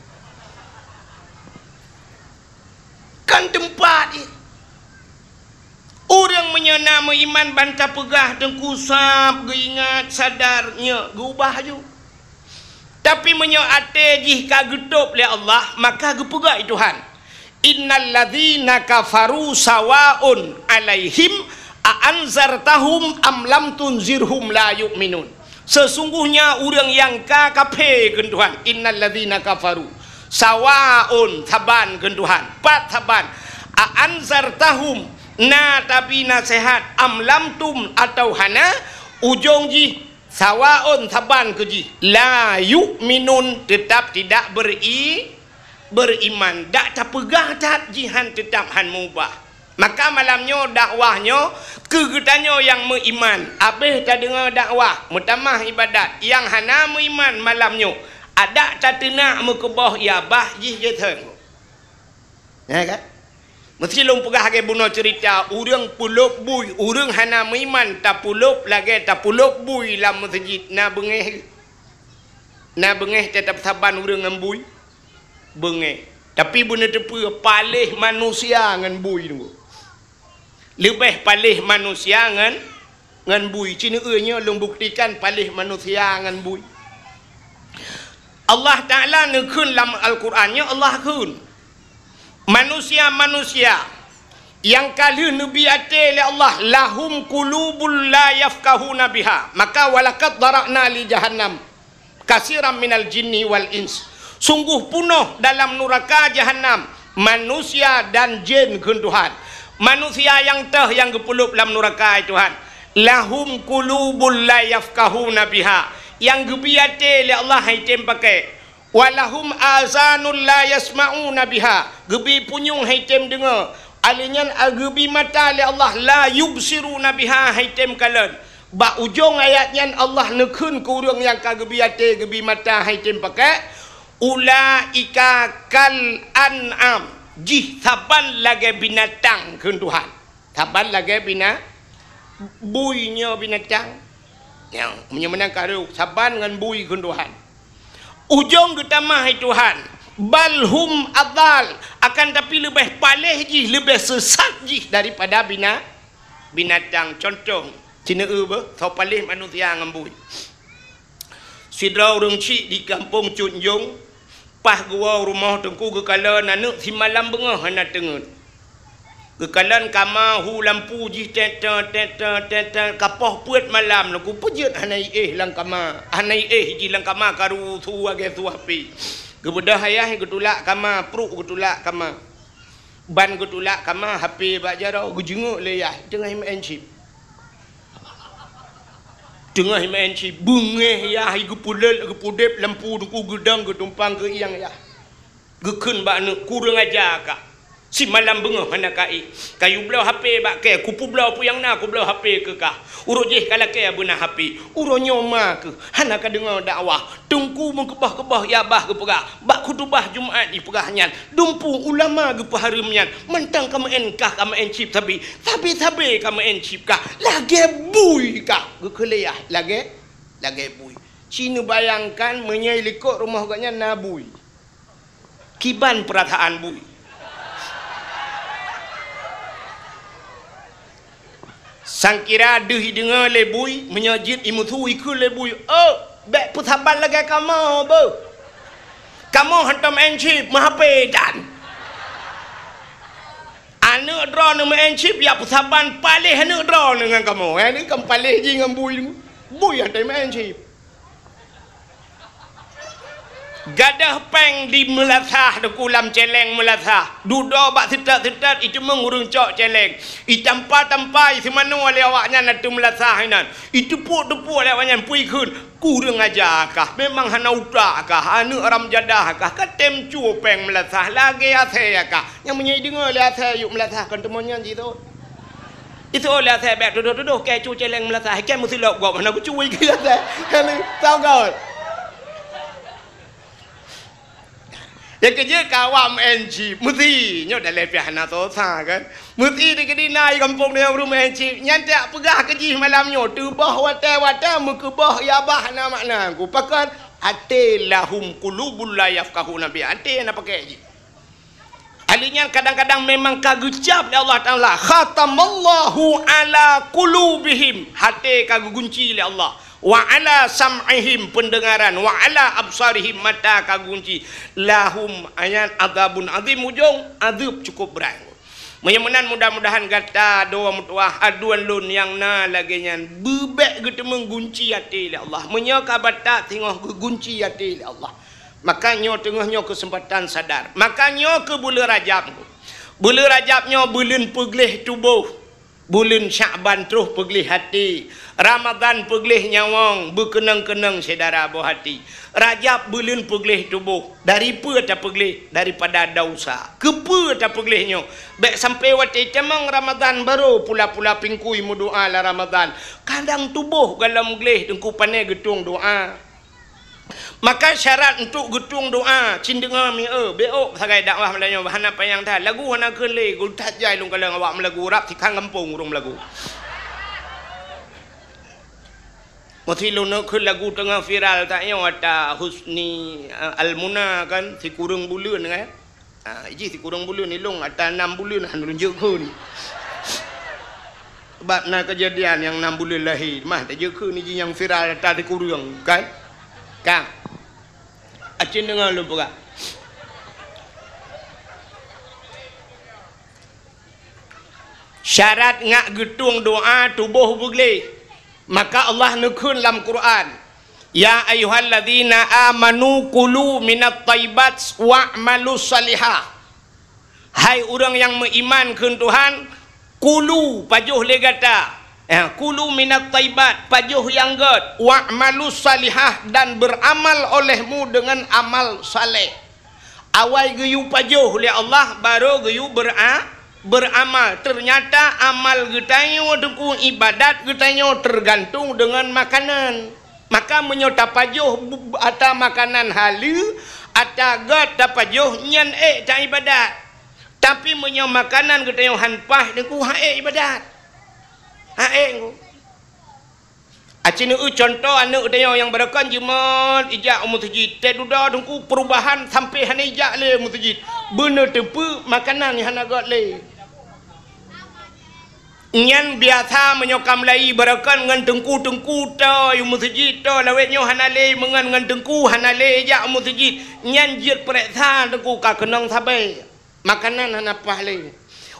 Kon teumpat jih. Ureuëng meunyoe na meuiman ban tapeugah, Teungku, sab geuingat, sadar, nyoe geuubah laju. Tapi meunyoe até jih ka geutôb lé Allah, maka geupeugah lé Tuhan, "Innal ladzina kafaru sawaun 'alaihim a anzartahum am lam tunzirhum la yu'minun." Sesungguhnya ureuëng nyang ka kafé, kheun Tuhan, "Innal ladzina kafaru sawaun", saban, kheun Tuhan, pat saban, "a anzartahum", na tabri naseuhat, "am lam tum", atawa hana, ujong jih sawaun, saban keu jih, "la yu'minun", teutap tidak beri-, beriman. Dak tapeugah that jihan teutap han meubah. Maka malam nyoe dakwah nyoe keu geutanyoe nyang meuiman, abéh tadeungoe dakwah, meutamah iébadat. Nyang hana meuiman malam nyoe, adak tateunak meukeubah, ya bah jih jeuet. Ya kan? Meuseuti lôn peugah lagée bunoe ceurita, ureuëng peulôb bui, ureuëng hana meuiman tapeulôb lagée tapeulôb bui lam meuseujid, na beungéh? Na beungéh teutab saban ureuëng ngon bui? Beungéh. Tapi beuneuteupeu paléh manusia ngon bui, Teungku. Leubeh paléh manusia ngon, ngon bui. Ci neueu nyoe lôn buktikan paléh manusia ngon bui. Allah Taala neukheun lam Al-Quran nyoe, Allah kheun, manusia-manusia nyang ka lheueh neubi até lé Allah, "Lahum qulubul la yafqahuna biha." Maka, "Walaqad dzara'na li jahannam katsiran minal jinni wal ins." Sungguh punoh dalam nuraka Jahannam manusia dan jén, kheun Tuhan. Manusia nyang toh nyang geupeulôb lam nuraka, hai Tuhan. "Lahum qulubul la yafqahuna biha." Nyang geubi até lé Allah han item pakék. "Walahum azanul la yasma'una biha." Geubi punyueng han item deungoe. Alèh nyan, a, geubi mata lé Allah, "la yubsiruna biha", han item kalon. Bak ujong ayat nyan Allah neukheun keu ureuëng nyang ka geubi até, geubi mata han item pakék, "Ulaika kal an'am." Jih saban lagée binatang, kheun Tuhan. Saban lagée bina-, bui nyoe binatang. Nyoe, meunyoe meunan ka rôh, saban ngon bui, kheun Tuhan. Ujong geutamah, hai Tuhan, "Bal hum adal", akan tapi leubeh paléh jih, leubeh seusat jih daripada bina-, binatang. Contoh, sineue beuh, soe paléh manusia ngon bui. Sidroe ureuëng chik di gampông Cut Njong, paih geuwoe rumoh Teungku, geukalon aneuëk simalam beungoh hana teungeut. Geukalon kama, hu lampu jih tét-tét, tét-tét, tét-tét, ka poh peuet malam Teungku, peue jeuet hana iéh lam kama, hana iéh jih lam kama, ka rusu lagée su HP. Geubeudôh ayah, geutulak kama, pruek geutulak kama. Ban geutulak kama, HP bak jaroe, geujeungok lé yah, teungoh meu'en chip. Teungoh meu'en chip, beungéh yah, geupeuleuet, geupeudeb lampu Teungku, geudong geutumpang keu ieng yah. Geukheun bak aneuëk, "Kureueng aja kah! Simalam beungoh hana ka éh. Kayue bloe HP bak kée, kupeubloe peue nyang na, kubloe HP keu kah. Uroe jéh ka lakée beuna HP. Uroe nyoe ma keuh, hana ka deungoe dakwah. Teungku meukeubah-keubah, ya bah geupeugah, bak khutubah Jumat jipeugah nyan, dumpeue ulama geupeuhareuem nyan, mantong ka meu'en kah, ka meu'en chip sabe, sabe-sabe ka meu'en chip kah, lagée bui kah." Geukheun lé yah, lagée, lagée bui. Ci neubayangkan meunyoe likot rumoh gobnyan na bui. Kiban peurasaan bui. Sangkira deuh ideungoe lé bui, meunyoe jeuet imusu ikheun lé bui, "Oh, bék peusaban lagée kamoe beuh. Kamoe hantom meu'en chip, meuhape tan." Aneuëk droeneuh meu'en chip, ya peusaban paléh aneuëk droeneuh ngon kamoe. Eh, nyoe kan paléh jih ngon bui. Bui hantom meu'en chip. Gadôh péng di meulasah Teungku, lam céléng meulasah. Dudoe bak seutot-seutot, iteumeung ureuëng cok céléng. Itampa-tampa, iseumanoe lé awaknyan ateueh meulasah inan. Iteupuek-teupuek lé awaknyan, peue ikheun, "Kureueng aja kah, memang hana utak kah, aneuëk haram jadah kah, ka tem cue péng meulasah, lagée asée kah." Nyang meunyoe ideungoe lé asée yup meulasah, kon teumon nyan jitôt. Itu lé asée bék tudoh-tudoh, kée cue céléng meulasah, kée meusilop gob hana geucue keu asée. Hana, tau gob. Nyang keujeuet ka awak meu'en chip, meusi nyoe dalé piah hana sosa kan. Meusi di keudina di gampông nyoe ureuëng meu'en chip, nyan tak peugah keu jih malam nyoe, teuboh watée-watée meukeubah ya bah hana makna. Ku pakon, até lahum qulubul la yafqahuna biha, até hana pakék jih. Ahli nyan kadang-kadang memang ka geucab lé Allah Taala, "Khatamallahu ala qulubihim", até ka geugunci lé Allah, "wa ala sam'ihim", peundeungaran, "wa ala absarihim", mata ka geugunci, "lahum", ayat, "'adzabun 'adzim", ujong, azeueb cukup brat. Meunyoe meunan, mudah-mudahan gata dua meutuwah aduen lôn nyang na lagée nyan, beubék geuteumeung gunci até lé Allah. Meunyoe ka batat singoh geugunci até lé Allah. Maka nyoe teungoh nyoe keuseumpatan sadar. Maka nyoe keuh buleuen Rajab. Buleuen Rajab nyoe buleuen peugleh tuboh. Buleuen Syakban troh peugleh até. Ramadhan peugleh nyawöng, beukeunong-keunong syedara boh até. Rajab buleuen peugleh tuboh. Dari peue tapeugleh? Daripada desya. Keupeue tapeugleh nyoe? Bék sampoe watée tamong Ramadhan barô pula-pula pingkui meudoá lam Ramadhan. Kadang tuboh gohlom gleh Teungku, pané geutueng doá. Maka syarat untuk geutueng doá, cit deungoe mieu, beuôk sagai dakwah meulayeue, hana panyang that. Lagu hana kheun lé, geutat jai lôn kalon awak meulagu rab sikhan gampông ureuëng meulagu. Meusi lôn neuk kheun lagu teungoh viral tanyoe ata Husni, eh, Almuna kan, sikureueng buleuen kan. Ah, jih sikureueng buleuen, ilong ata nam buleuen hana lôn jeuet kheun. Sebab na keujadian nyang nam buleuen lahé, mah tajeuet kheun jih nyang viral ata sikureueng, kan? Ka. Acen deungoe lôn peugah. Syarat ngat geutueng doá tuboh beugleh. Maka Allah neukheun lam Quran, "Ya ayyuhalladzina amanu kulu minat thayyibat wa'malus shalihah." Hai ureuëng nyang meuiman kheun Tuhan, kulu, pajoh lé gata, Eh, kulu minat thaibat, pajoh nyang gét, wa'malus salihah, dan beramal olehmu dengan amal saleh. Awai geuyue pajoh lé Allah, barô geuyue bera-, beramal. Ternyata amal geutanyoe teungku, ibadat geutanyoe teugantung deungon makanan. Maka meunyoe tapajoh bu-, ata makanan haleue, ata gét tapajoh, nyan ék taibadat. Tapi meunyoe makanan geutanyoe han paih, teungku, han ék ibadat. Han ék, teungku. Aci neueu cuntoh aneuk tanyoe nyang barokon, jimat ijak u meuseujid. Teududoe teungku, perubahan sampai hana ijak lé u meuseujid. Beuneuteupeu makanan nyang hana gét lé. Nyan biasa meunyoe ka mulai barokon ngon teungku-teungku, toe u meuseujid, toe lawét nyoe hana lé, meungon ngon teungku hana lé ijak u meuseujid. Nyan jeuet peuriksa teungku ka keunong sabe. Makanan hana paih lé.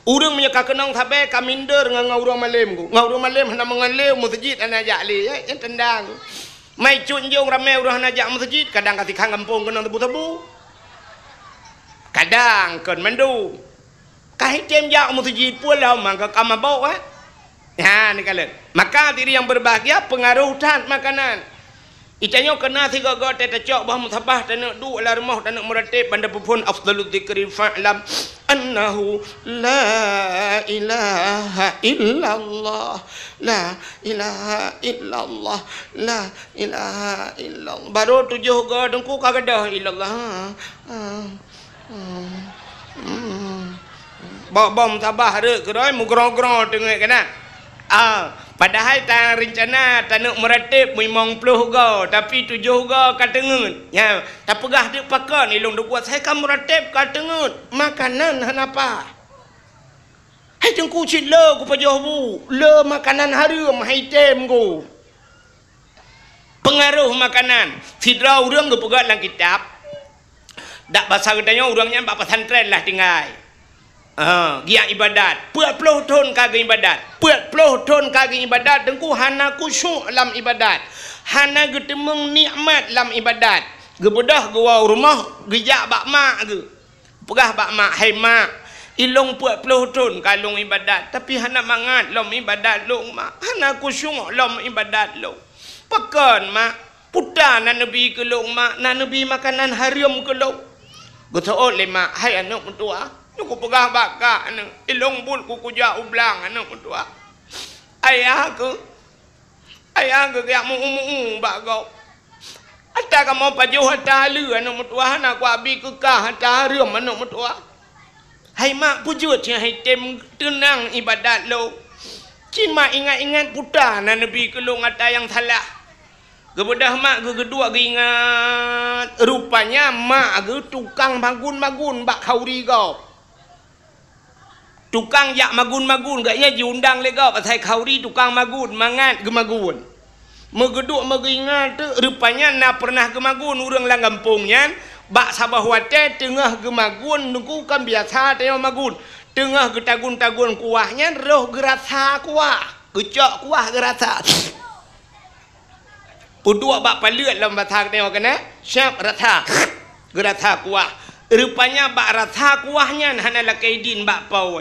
Ureuëng meunyoe ka keunong sabe ka minder ngon, ngon ureuëng malém, ngon ureuëng malém hana meungon lé, meuseujid hana jak lé, eh, nyan tanda. Mai cut njong ramé ureuëng hana jak meuseujid, kadang ka sikhan gampông keunong sabu-sabu. Kadang kon mandum. Ka item jak meuseujid pun lom mangka ka mabök, eh. Ha, neukalon. Maka diri nyang berbahagia, pengaruh that makanan. Itanyoe keuna sigoe-goe teuh tacok boh musabah, taneuk duek lam rumoh, taneuk meurateb, banda peuphon afdhalu dzikri fa'lam annahu la ilaha illallah, la ilaha illallah, la ilaha illallah. Baru tujoh goe teungku ka gadôh illallah. Bak bom tabah rhot keudroe meugroe-groe teungeut keunan. Ah, padahai ta rencana taneuk meurateb limong ploh goe, tapi tujoh goe ka teungeut. Nya, tapeugah teuk pakon ilong deukuat, hai ka meurateb ka teungeut, makanan hana paih. Hai teungku cit le kupajoh bu, le makanan hareuem hai tem ku. Pengaruh makanan. Sidroe ureuëng geupeugah lam kitab, dak basa geutanyoe ureuëng nyan bak pesantren lah tinggai. Ha, giak ibadat. Peuet ploh thon ka geuibadat. Peuet ploh thon ka geuibadat, teungku hana khusyuk lam ibadat. Hana geuteumeung nikmat lam ibadat. Geubeudôh geuwoe u rumoh, geujak bak mak geuh. Peugah bak mak, "Hai mak, ilong peuet ploh thon ka lôn ibadat, tapi hana mangat lom ibadat lôn, mak. Hana khusyuk lom ibadat lôn." "Pakon, mak?" "Puta na neubi keu lôn, mak, na neubi makanan hareuem keu lôn." Geuseuôt lé mak, "Hai aneuk meutuwah, nyoe kupeugah bak kak aneuk, ilong buet ku kujak u blang aneuk meutuwah. Ayah keuh, ayah keuh geujak meu-umu bak gob. Ata kamoe pajoh ata haleue aneuk meutuwah, hana kuabi keu kah ata hareuem aneuk meutuwah." "Hai mak, peujeuet cit hai tem teunang ibadat lôn. Cit mak ingat-ingat puta na neubi keu lôn ata nyang salah." Geubeudôh mak geuh geuduek geuingat, rupanya mak geuh tukang magun-magun bak khauri gob. Tukang jak magun-magun, gobnyan jiundang lé gob asai khauri tukang magun, mangat geumagun. Meugeuduek meugeuingat teuk, rupanya na peureunah geumagun ureuëng lam gampông nyan, bak saboh watée teungoh geumagun, teungku kan biasa tanyoe magun, teungoh geutagun-tagun kuah nyan roh geurasa kuah, geucok kuah geurasa. Peuduek bak paleuet lom basa geutanyoe keunan, siab rasa, geurasa kuah. Rupanya bak rasa kuah nyan hana lakée idin bak po.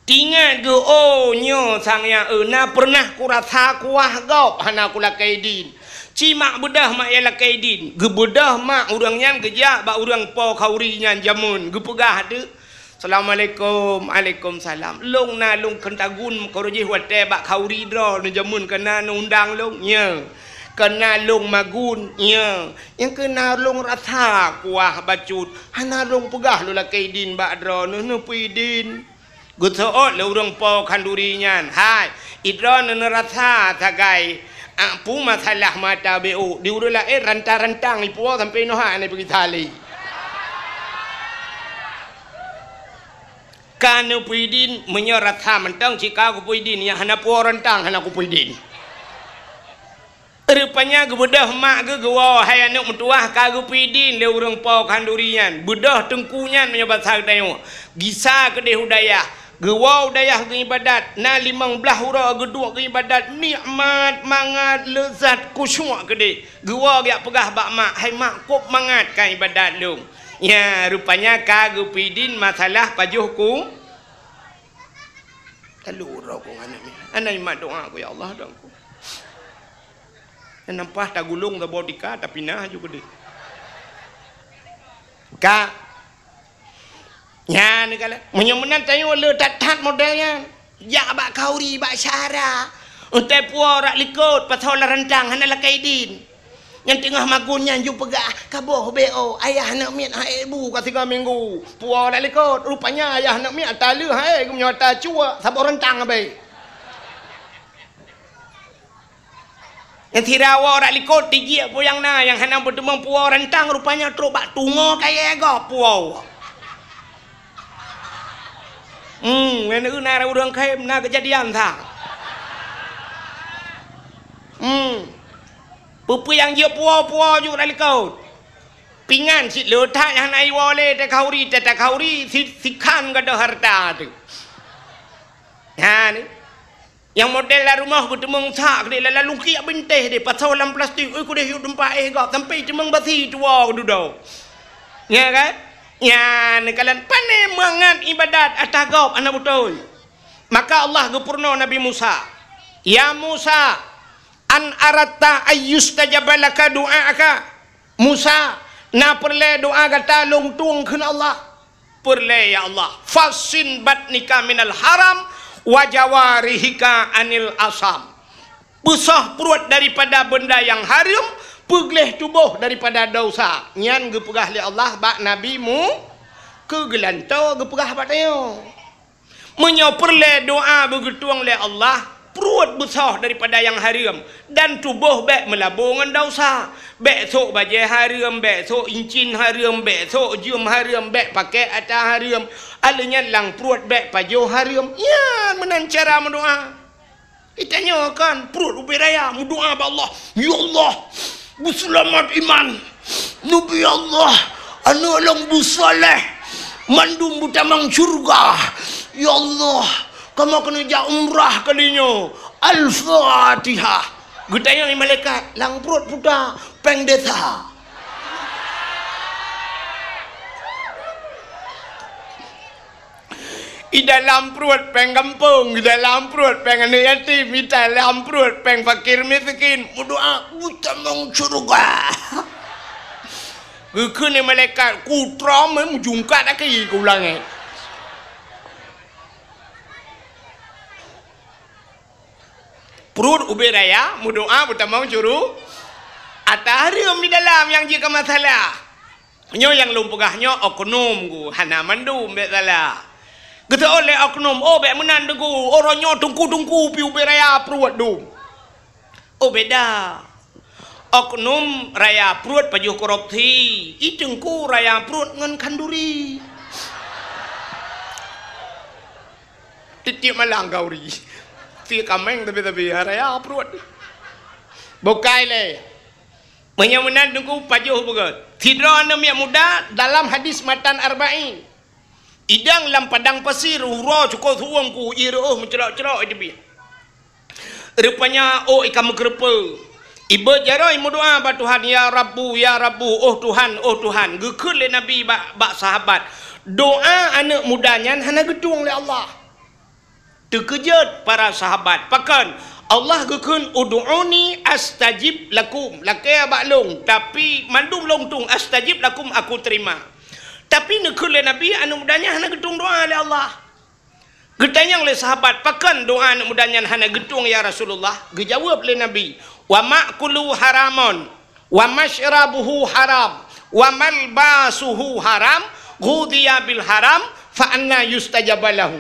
Teuingat geuh, "Oh, nyoe sang nyang eu na peureunah kurasa kuah gob hana kulakée idin." Cit mak beudôh mak nyang lakée idin. Geubeudôh mak ureuëng nyan geujak bak ureuëng po khauri nyan jameun, geupeugah teuk, "Assalamualaikum." "Alaikumsalam." "Lôn na lôn keutagun keuroh jih watée bak khauri droeneuh jameun keunan undang lôn." "Nyo." "Keunan lôn magun." "Nyo." "Nyang keunan lôn rasa kuah bacut, hana lôn peugah lôn lakée idin bak droeneuh, neupeue idin." Geuseuôt lé ureuëng po khanduri nyan, "Hai, droeneuh neurasa sagai, a, peue masalah mata B O, di ureuëng laén rantang-rantang ipuwoe sampoe inoe hana peugisa lé." "Ka neupeue idin, meunyoe rasa mantong cit ka kupeue idin, nyang hana puwoe rantang hana kupeue idin." Rupanya geubeudôh mak geuh geuwoe, "Hai aneuk meutuwah, ka geupeue idin lé ureuëng po khanduri nyan." Beudôh teungku nyan meunyoe basa geutanyoe, gisa keudeh u dayah. Geuwoe u dayah geuibadat, na limong blaih uroe geuduek geuibadat, nikmat, mangat, leuzat, khusyuk keudeh. Geuwoe geujak peugah bak mak, "Hai mak, kôb mangat ka ibadat lôn." Nya, rupanya ka geupeue idin masalah pajoh ku. Lalu uroe ku ngon aneuk miet. Hana imat doa ku, "Ya Allah, dong ku." Nyan nampah tagulong saboh tika, tapinah aju keudeh. Ka. Nyan ka lheueh. Meunyoe meunan tanyoe le that-that model nyan. Jak bak khauri, bak syara. Utai puwoe rak likot, pasoe lam rantang, hana lakée idin. Nyang teungoh magun nyan ju peugah, "Kaboh B O, ayah aneuk miet hai bu ka sigoe minggu." Puwoe rak likot, rupanya ayah aneuk miet ata lheueh hai, geumeunyoe ata cuek, saboh rantang abée. Nyang sira woe rak likot, tijik peue nyang na, nyang hana beuteumeung puwoe rantang, rupanya trok bak tungoe kayée gob puwoe. Hmm, ngon ureueng na ureueng khem na keujadian sa. Hmm. Peue-peue nyang jeuet puwoe-puwoe ju rak likot. Pingan cit le that nyang hana iwoe lé, takhauri, takhauri, si-, sikhan gadôh hareuta teuh. Ha ni. Nyang model lam rumoh geuteumeung sak keudeh, lam lungkiek bintéh deh, pasoe lam plastik, ui keudeh yue teumpat éh gob, sampai teumeung basi tuwoe dudoe. Nya kan? Nyan kalon pane mangat ibadat ata gob hana beutôi. Maka Allah geupeurunoe Nabi Musa, "Ya Musa, an aratta ayyustajaba laka du'aaka?" Musa, na peureulée doa gata lôn tueng kheun Allah? Peureulée, ya Allah. "Fassin batnika minal haram wa jawarihika anil asam." Peusoh pruet daripada beunda nyang hareuem, peugleh tuboh daripada desya. Nyan geupeugah lé Allah bak Nabi Mu-, keu geulantoe geupeugah bak tanyoe. Meunyoe peureulée doa beugeutueng lé Allah, pruet beusoh daripada nyang hareuem, dan tuboh bék meulabo ngon desya. Bék sôk bajée hareuem, bék sôk incin hareuem, bék sôk jeuem hareuem, bék pakék ata hareuem. Alheuh nyan lam pruet bék pajoh hareuem. Nyan meunan cara meudoa. Geutanyoe kan, pruet ubé raya, meudoa bak Allah, "Ya Allah, beuseulamat iman. Neubi Allah, aneuk lôn beusaléh, mandum beutamong syeuruga. Ya Allah, kamoe keuneuk jak umrah kali nyoe." Al-Fatihah. Geutanyoe malaikat, lam pruet puta, péng desa. I dalam pruet péng gampông, i dalam pruet péng aneuk yatim, i dalam pruet péng fakir miskin. Meudoa, "Beutamong syeuruga." Geukheun lé malaikat, "Ku trom, eh, meujungkat aki ku langét." Pruet ubé raya, meudoa beutamong syeuruga. Ata hareuem di dalam nyang jeuet keu masalah. Nyoe nyang lôn peugah nyoe oknum gu, hana mandum bék salah. Geuseuôt lé oknum, "Oh, bék meunan Teungku, uroe nyoe teungku-teungku pih ubé raya pruet dum." Oh, beda. Oknum raya pruet pajoh korupsi, i teungku raya pruet ngon khanduri. Tiep-tiep malam khanduri. Si kaméng tapi-tapi raya pruet. Bukai lé. Meunyoe meunan Teungku pajoh beugét. Sidroe aneuk miet muda dalam hadis matan Arba'in. Idong lam padang pasir, uroe cukôp su'uem ku, ie reuôh meucrok-crok i teubiet. Rupanya ôk i ka meukeureupeue. Ibeuet jaroe meudoa bak Tuhan, "Ya Rabbu, ya Rabbu, oh Tuhan, oh Tuhan." Geukheun lé Nabi bak, bak sahabat, "Doa aneuk muda nyan hana geutueng lé Allah." Teukeujot para sahabat. Pakon? Allah geukheun, "Ud'uni astajib lakum." Lakée bak lôn, tapi mandum lôn tueng, "Astajib lakum," aku terima. Tapi neukheun lé Nabi, aneuk muda nyan hana geutueng doa lé Allah. Geutanyong lé sahabat, "Pakon doa aneuk muda nyan hana geutueng, ya Rasulullah?" Geujaweueb lé Nabi, "Wa ma'kuluhu haramun, wa masyrabuhu haram, wa malbasuhu haram, ghudhiya bil haram, fa anna yustajabu lahu."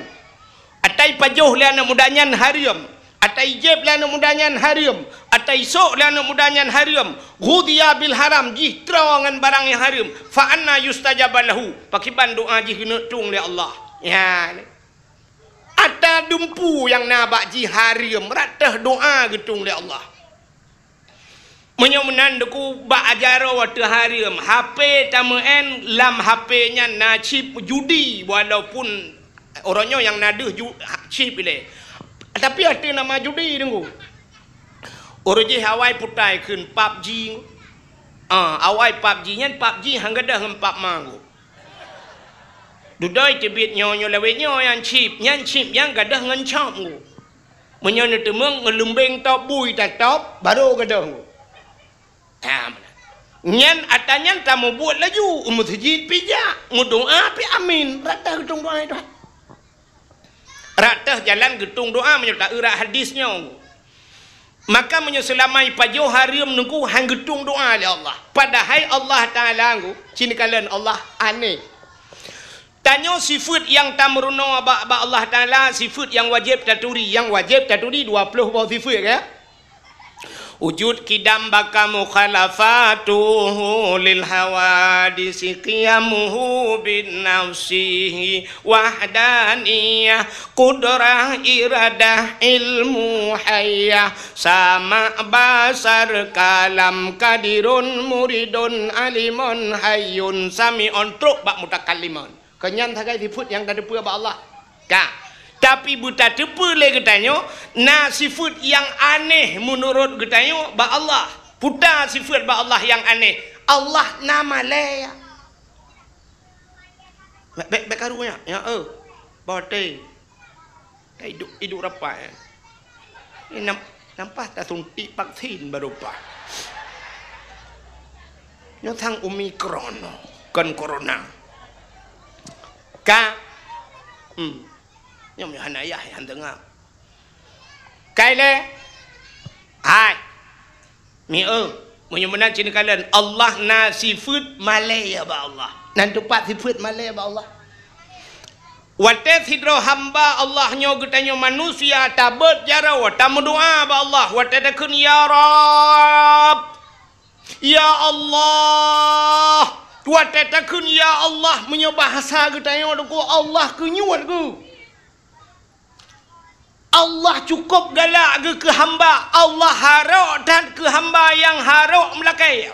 Atai pajoh lé aneuk muda nyan hareuem, atai jieb lé aneuk muda nyan hareuem, atai sôk lé aneuk muda nyan hareuem, ghudhiya bil haram, jih troe ngon barang nyang hareuem, fa anna yustajabu lahu, pakiban doa jih geuneuk tueng lé Allah. Nyan. Ata dumpu nyang na bak jih hareuem, rot teuh doa geutueng lé Allah. Meunyoe meunan Teungku bak ajaroe watée hareuem, H P tameu'en lam H P nyan na chip judi, walaupun uroe nyoe nyang na deuh ju-, chip ilée. Tapi ateueh nama judi Teungku. Uroe jih awai putai kheun PUBG. Ah, awai PUBG nyan, PUBG han gadôh ngon pap ma Teungku. Dudoe teubiet nyoe, nyoe lawét nyoe nyang chip, nyang chip nyang gadôh ngon chop ngu. Meunyoe neuteumeung ngeulumbeng top bui tatop, barô gadôh ngu. Ha, meunan. Nyan ata nyan tamubuet laju, u meuseujid pih jak, meudoa pih amin, rata geutung doa itu. Rata jalan geutung doa meunyoe ta eurat hadis nyoe. Maka meunyoe seulama ipajoh hareuem nungku han geutung doa lé Allah. Padahai Allah Taala ngu, cit neukalon Allah aneh. Tanyoe sifeuet nyang tameurunoe bak, bak Allah Taala, sifeuet nyang wajéb taturi, nyang wajéb taturi dua ploh boh sifeuet, ya. Wujud, qidam, baqa, mukhalafatuhu lil hawadisi, qiyamuhu bin nafsihi, wahdaniyah, qudrah, iradah, ilmu, hayyah, sama', basar, kalam, qadirun, muridun, alimun, hayyun, sami'un, trok bak mutakallimun. Kon nyan sagai sifeuet nyang tateupeue bak Allah. Ka. Tapi beutateupeue lé geutanyoe, na sifeuet nyang aneh meunurot geutanyoe bak Allah. Peue ta sifeuet bak Allah nyang aneh? Allah na malée. Bèk, bèk, bèk karu nyan, ya, eh. Boh teuh. Ka iduek, iduek rapat, eh. Ni nam-, nampak tasuntik vaksin baru paih. Nyoe sang Omicron, kon corona. Ka, hmm. Nyoe meuhana yah nyang teungoh. Kai lé. Hai. Mi eu, meunyoe meunan cit neukalon, Allah na sifeuet malée bak Allah. Nan teupat sifeuet malée bak Allah. Watée sidroe hamba Allah nyoe geutanyoe manusia tabeuet jaroe, tameudoa bak Allah, watée takheun, "Ya Rabb, ya Allah." Watée takheun, "Ya Allah," meunyoe bahasa geutanyoe deuku, Allah keunyuet geuh. Allah cukôp galak geuh keu hamba, Allah harok that keu hamba nyang harok meulakée.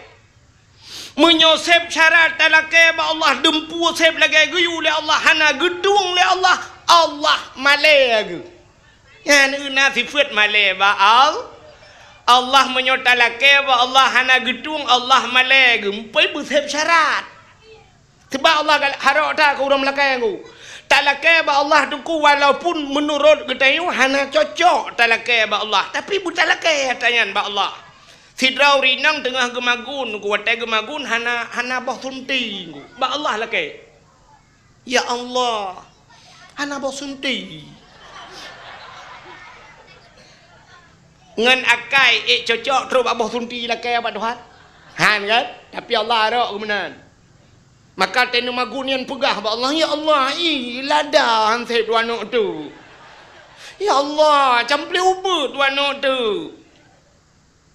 Meunyoe seb syarat talakée bak Allah, dumpeue seb lagée geuyue lé Allah, hana geudueng lé Allah, Allah malée geuh. Nyan na sifeuet malée bak Al-, Allah. Meunyoe talakée bak Allah hana geudueng, Allah malée geuh, meupeue beuseb syarat. Sabab Allah gal-, harok that keu ureuëng meulakée ngu. Talakée bak Allah teungku, walaupun meunurot geutanyoe hana cocok talakée bak Allah, tapi beutalakée ata nyan bak Allah. Sidroe ureuëng inong teungoh geumagun, ngu watée geumagun hana, hana boh sunti ngu. Bak Allah lakée. Ya Allah, hana boh sunti. Ngon akai ék cocok trok bak boh sunti lakée bak Tuhan? Han kan? Tapi Allah harok geuh meunan. Maka teuh neumagun nyan peugah bak Allah, "Ya Allah, ih, lada han seb dua aneuk tu. Ya Allah, camplé ubeuet dua aneuk tu."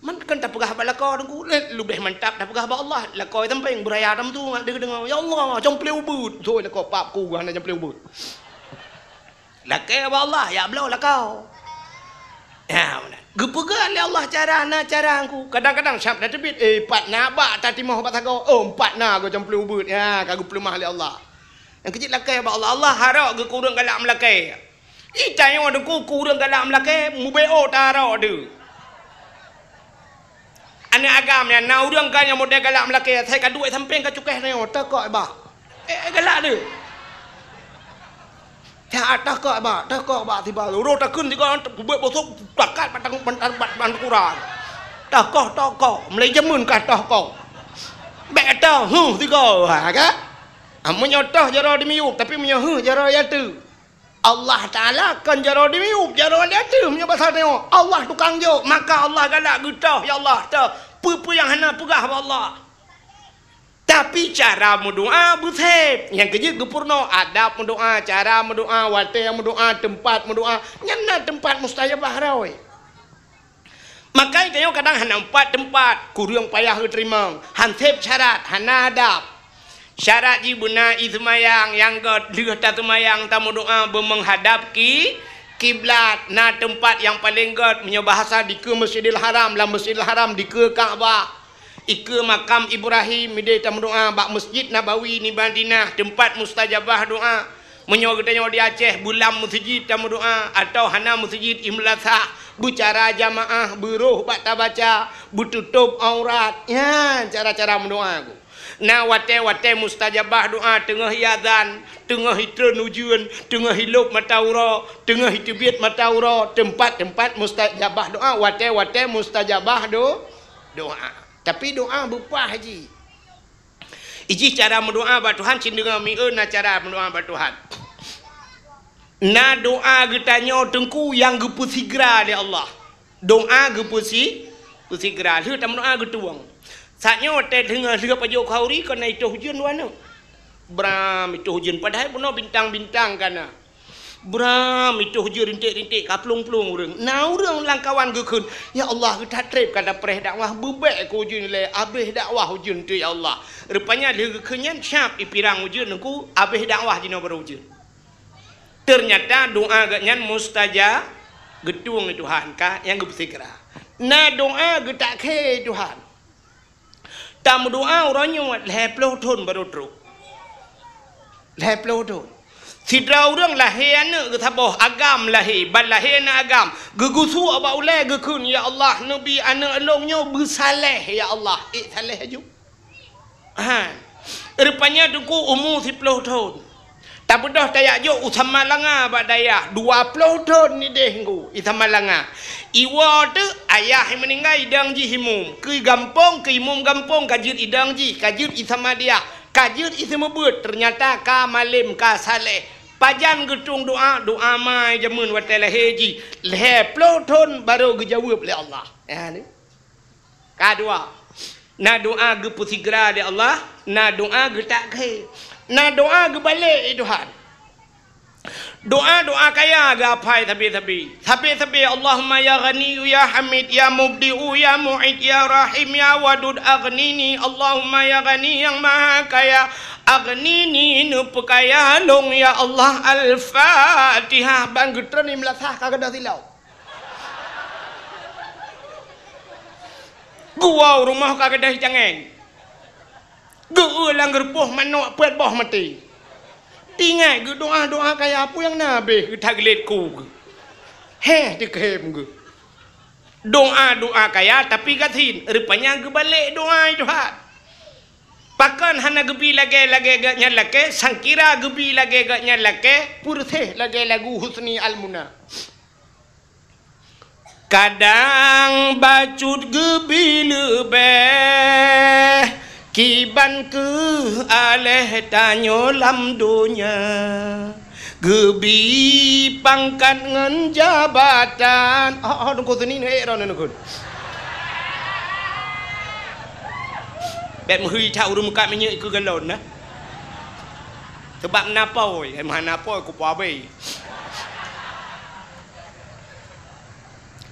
Man kan tapeugah bak lakoe teungku, le-, leubeh mantap tapeugah bak Allah. Lakoe sampéng beuraya tam tu ngat deungoe, "Ya Allah, camplé ubeuet." Sôi lakoe pap ku hana camplé ubeuet. Lakée bak Allah, ya bloe lakoe. Ya, meunan. Geupeugah lé Allah cara na cara ngu. Kadang-kadang syab na teubiet, eh, pat na bak tatimoh bak sagoe. Oh, pat na go camplé ubeuet. Ya, ka geupeuleumah lé Allah. Nyang keujeuet lakée bak Allah. Allah harok geuh keu ureuëng galak meulakée. Ih, tanyoe teungku keu ureuëng galak meulakée, mubeuôt tarok deuh. Aneuk agam nyan, na ureuëng ka nyang model galak meulakée, asai ka duek sampéng ka cukéh nyoe, teuh kok bak. Eh, eh, galak deuh. Cak teuh kok bak, teuh kok bak tiba. Uroe takheun tiga, buet bosok, takat batang, batang, batang, batang kurang. Teuh kok, teuh kok, mulai jameun ka teuh kok. Bèk teuh, huh, tiga, ha, kan? Ah, meunyoe teuh jaroe di miyueb, tapi meunyoe huh jaroe di ateueh. Allah Taala kon jaroe di miyueb, jaroe di ateueh meunyoe basa tanyoe. Allah tukang jok, maka Allah galak geutoh, ya Allah, toh. Peue-peue nyang hana peugah bak Allah. Tapi cara meudoa beuseb. Nyang keujeuet geupeurunoe adab meudoa, cara meudoa, watée meudoa, teumpat meudoa. Nyan na teumpat mustajabah roe. Maka tanyoe kadang hana teumpat-teumpat, kureueng payah geuteurimong, han seb syarat, hana adab. Syarat jih beuna ie seumayang nyang gét, lheueh taseumayang tameudoa beumeunghadab ki-, kiblat. Na teumpat nyang paleng gét, meunyoe bahasa dikeue Masjidil Haram, lam Masjidil Haram dikeue Ka'bah. Ikeue makam Ibrahim, mideh tameudoa bak Masjid Nabawi di Madinah, teumpat mustajabah doa. Meunyoe geutanyoe di Aceh, beulam meuseujid tameudoa, atawa hana meuseujid i meulasah, beucara jamaah, beuroh bak tabaca, beututôb aurat. Nyan cara-cara meudoa ku. Na watée-watée mustajabah doá, teungoh iazan, teungoh itreun ujeuen, teungoh ilop mata uroe, teungoh iteubiet mata uroe, teumpat-teumpat mustajabah doá, watée-watée mustajabah do-, doá. Tapi doá beupah jih. Ijih cara meudoá bak Tuhan, cit deungoe mieu na cara meudoá bak Tuhan. Na doá geutanyoe teungku nyang geupeusigra lé Allah. Doá geupeusi-, peusigra. Lheueh tameudoá geutueng. Saat nyoe watée lheueh, lheueh pajoh khauri kon na itoh ujeuen dua neuk. Bram itoh ujeuen, padahai bunoe bintang-bintang ka na. Bram itoh ujeuen rinték-rinték ka plueng-plueng ureuëng. Na ureuëng lam kawan geukheun, "Ya Allah, geutat treb ka tapreh dakwah, beubek keu ujeuen ilée, abéh dakwah ujeuen tu ya Allah." Rupanya lheueh geukheun nyan, siab ipirang ujeuen nungku, abéh dakwah jinoe baru ujeuen. Ternyata doá geuhnyan mustajab, geutueng Tuhan ka nyang geupeusigra. Na doá geutak khe Tuhan. Tameudoá uroe nyoe lhée ploh thon baru trok. Lhée ploh thon. Sidroe ureuëng lahé aneuëk geusaboh agam lahé, ban lahé aneuëk agam, geugusuek bak ulée geukheun, "Ya Allah, neubi aneuëk lôn nyoe beusaléh, ya Allah." Ék saléh aju. Ha. Rupanya teungku umu siploh thon. Tabeudôh tajak jok u Samalanga bak dayah, dua ploh thon ideh nggu i Samalanga. Iwoe teuk ayah meuninggai idong jih imum. Keu gampông, keu imum gampông ka jeuet idong jih, ka jeuet i Samadiah, ka jeuet i seumeubeuet, teunyata ka malem, ka saléh. Pajan geutueng doá, doá mai jameun watée lahé jih. Lhée ploh thon baru geujaweueb lé Allah. Ya, ni. Ka dua, na doá geupeusigra lé Allah, na doá geutak khe, na doá geubalek lé Tuhan. Doá-doá kaya geuapai sabe-sabe. Sabe-sabe, "Allahumma ya Ghaniyyu ya Hamid ya Mubdi'u ya Mu'id ya Rahim ya Wadud aghnini." Allahumma ya Ghani nyang Maha Kaya, aghnini neupeukaya lôn ya Allah. Al-Fatihah. Ban geutreun di meulasah ka gadôh silau. Geuwoe u rumoh ka gadôh cangéng. Geu-eu lam geureupoh manok peuet boh maté. Ingat geudoá-doá kaya peue nyang na abéh geutaglet ku geuh. Héh, teukem geuh. Doá-doá kaya tapi gasien, rupanya geubalek doá Tuhan. Pakon hana geubi lagée-lagée geuhnyan lakée, sangkira geubi lagée geuhnyan lakée, peureséh lagée lagu Husni Al-Muna. Kadang bacut geubi leubeh, kiban keuh aléh tanyoe lam donya. Geubi pangkat ngon jabatan. Oh, oh, Teungku Seni neuék droeneuh Teungku. Bék meuhôi that ureuëng meukat minyeuk keu galon na. Sabab na pôi, eh, meuhana pôi kupeue abéh.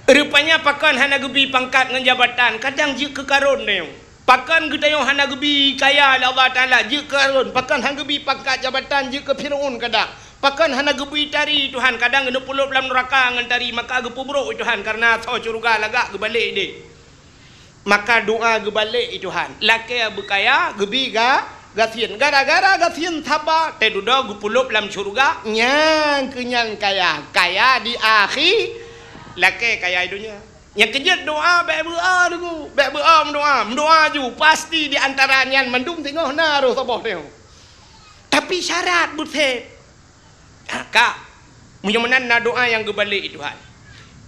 Rupanya pakon hana geubi pangkat ngon jabatan, kadang jeuet keu Karun nyoe. Pakon geutanyoe hana geubi kaya lé Allah Taala, jeuet keu Karun. Pakon hana geubi pangkat jabatan, jeuet keu Fir'aun kadang. Pakon hana geubi tari Tuhan, kadang geuneuk peulop lam neuraka ngon tari, maka geupeubrok Tuhan kareuna asoe syeuruga lagak geubalek ideh. Maka doá geubalek i Tuhan. Lakée beukaya, geubi ga-, gasien. Gara-gara gasien saba, teududoe geupeulop lam syeuruga, nyang keu nyan kaya. Kaya di akhi, lakée kaya di donya. Nyang keujeuet doá bék beu-a deungoe, bék beu-a meudoá. Meudoá ju, pasti di antara nyan mandum singoh na roh saboh nyoe. Tapi syarat beuthat. Ha, ka. Meunyoe meunan na doá nyang geubalek i Tuhan.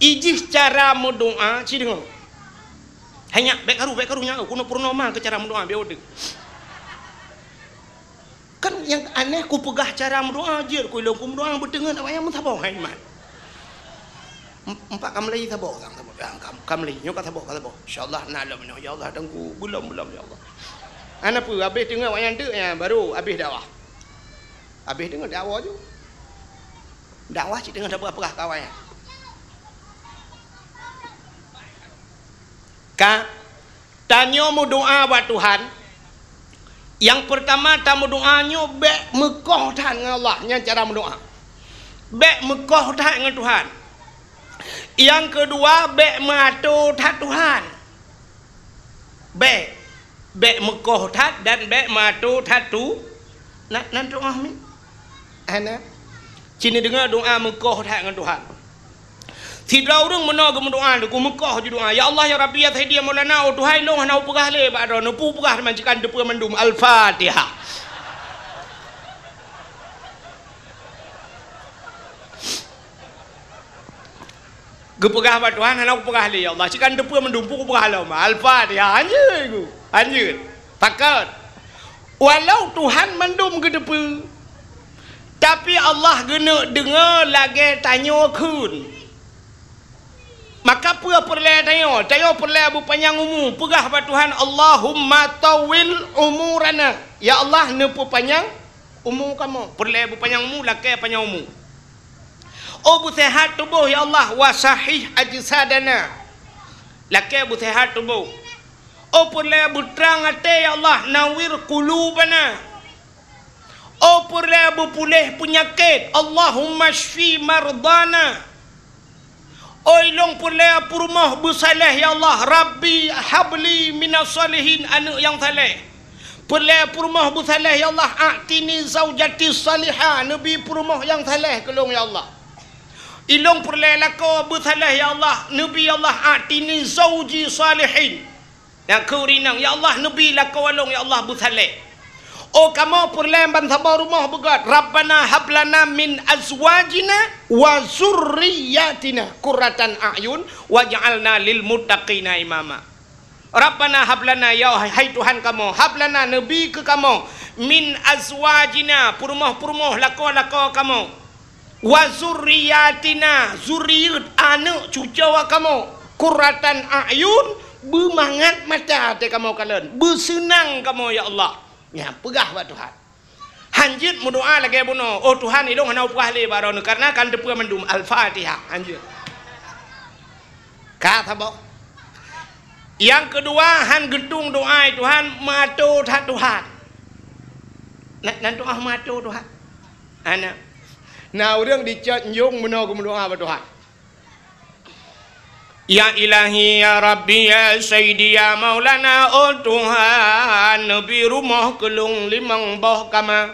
Ijih cara meudoá, ci deungoe. Hai nyak, bék karu, bék karu nyak, keunoe peurunoe ma keu cara meudoá, biar udeueng. Kan nyang aneh kupeugah cara meudoá, jeuet ku ilôn kumeudoá beuteungeut awak nyang meusaboh hai iman. Em-, empat ka mulai saboh, sang saboh. Ya, ka, ka mulai, nyoe ka saboh, ka saboh. Insya Allah na lom nyoe. Ya Allah, Teungku, belom, belom, ya Allah. Hana peue, habéh teungoh awak nyan teuk, ya, baru habéh dakwah. Habéh teungoh dakwah ju. Dakwah cit teungoh saboh peugah ka awak nyan. Ka, tanyoe meudoá bak Tuhan, nyang peurtama tameudoá nyoe bék meukoh that ngon Allah, nyan cara meudoá. Bék meukoh that ngon Tuhan. Nyang keudua, bék meuato that Tuhan. Bék, bék meukoh that dan bék meuato that Tu-, na, nan Tuhan mi. Hana. Ci neudeungoe doá meukoh that ngon Tuhan. Sidroe ureuëng meunoe geumeudoá, geumeukoh jidoá, "Ya Allah, ya Rabbi, ya Sayyidi, ya Maulana, oh Tuhan, ilôn hana peugah lé bak droe, neupeugah teuma cikan teupeue mandum." Al-Fatihah. Geupeugah bak Tuhan, hana kupeugah lé, "Ya Allah, cikan teupeue mandum, peue kupeugah lom." Al-Fatihah, hanjeuet ku, hanjeuet. Pakat. Walau Tuhan mandum geuteupeue, tapi Allah geuneuk deungoe lagée tanyoe kheun. Maka peue peureulée tanyoe? Tanyoe peureulée beupanyang umu, peugah bak Tuhan, "Allahumma tawwil umurana." Ya Allah, neupeupanyang umu kamoe. Peureulée beupanyang umu, lakée panyang umu. Oh beuseuhat tuboh, ya Allah, wa sahih ajsadana. Lakée beuseuhat tuboh. Oh peureulée beutrang até, ya Allah, nawwir qulubana. Oh peureulée beupuléh peunyakét, Allahumma syfi mardana. Oh ilôn peureulée peurumoh beusaléh, ya Allah, Rabbi habli minas salihin, aneuëk nyang saléh. Peureulée peurumoh beusaléh, ya Allah, a'tini zaujati salihah, neubi peurumoh nyang saléh keu lôn, ya Allah. Ilôn peureulée lakoe beusaléh, ya Allah, neubi, ya Allah, a'tini zauji salihin. Nyang keu rinang, ya Allah, neubi lakoe lôn, ya Allah, beusaléh. Oh kamoe peureulée ban saboh rumoh beugét, Rabbana hablana min azwajina wa zurriyatina qurratan a'yun waj'alna lil muttaqina imama. Rabbana hablana, ya hai Tuhan kamoe, hablana, neubi keu kamoe, min azwajina, peurumoh-peurumoh lakoe-lakoe kamoe, wa zurriyatina, zuriet, aneuëk cucoe kamoe, qurratan a'yun, beumangat mata até kamoe kalon, beuseunang kamoe, ya Allah. Nyan peugah bak Tuhan. Hanjeuet meudoá lagée bunoe, "Oh Tuhan, ilôn hana peugah lé bak droeneuh, kareuna kan teupeue mandum." Al-Fatihah. Hanjeuet. Ka saboh. Nyang keudua, han geutueng doá, "Tuhan, meuato that Tuhan." Na, na doá meuato Tuhan. Ana. Na ureuëng dicot nyong meunoe geumeudoá bak Tuhan. Ya Ilahi, ya Rabbi, ya Sayyidi, ya Maulana, oh Tuhan, neubi rumoh keu lôn limong boh kama.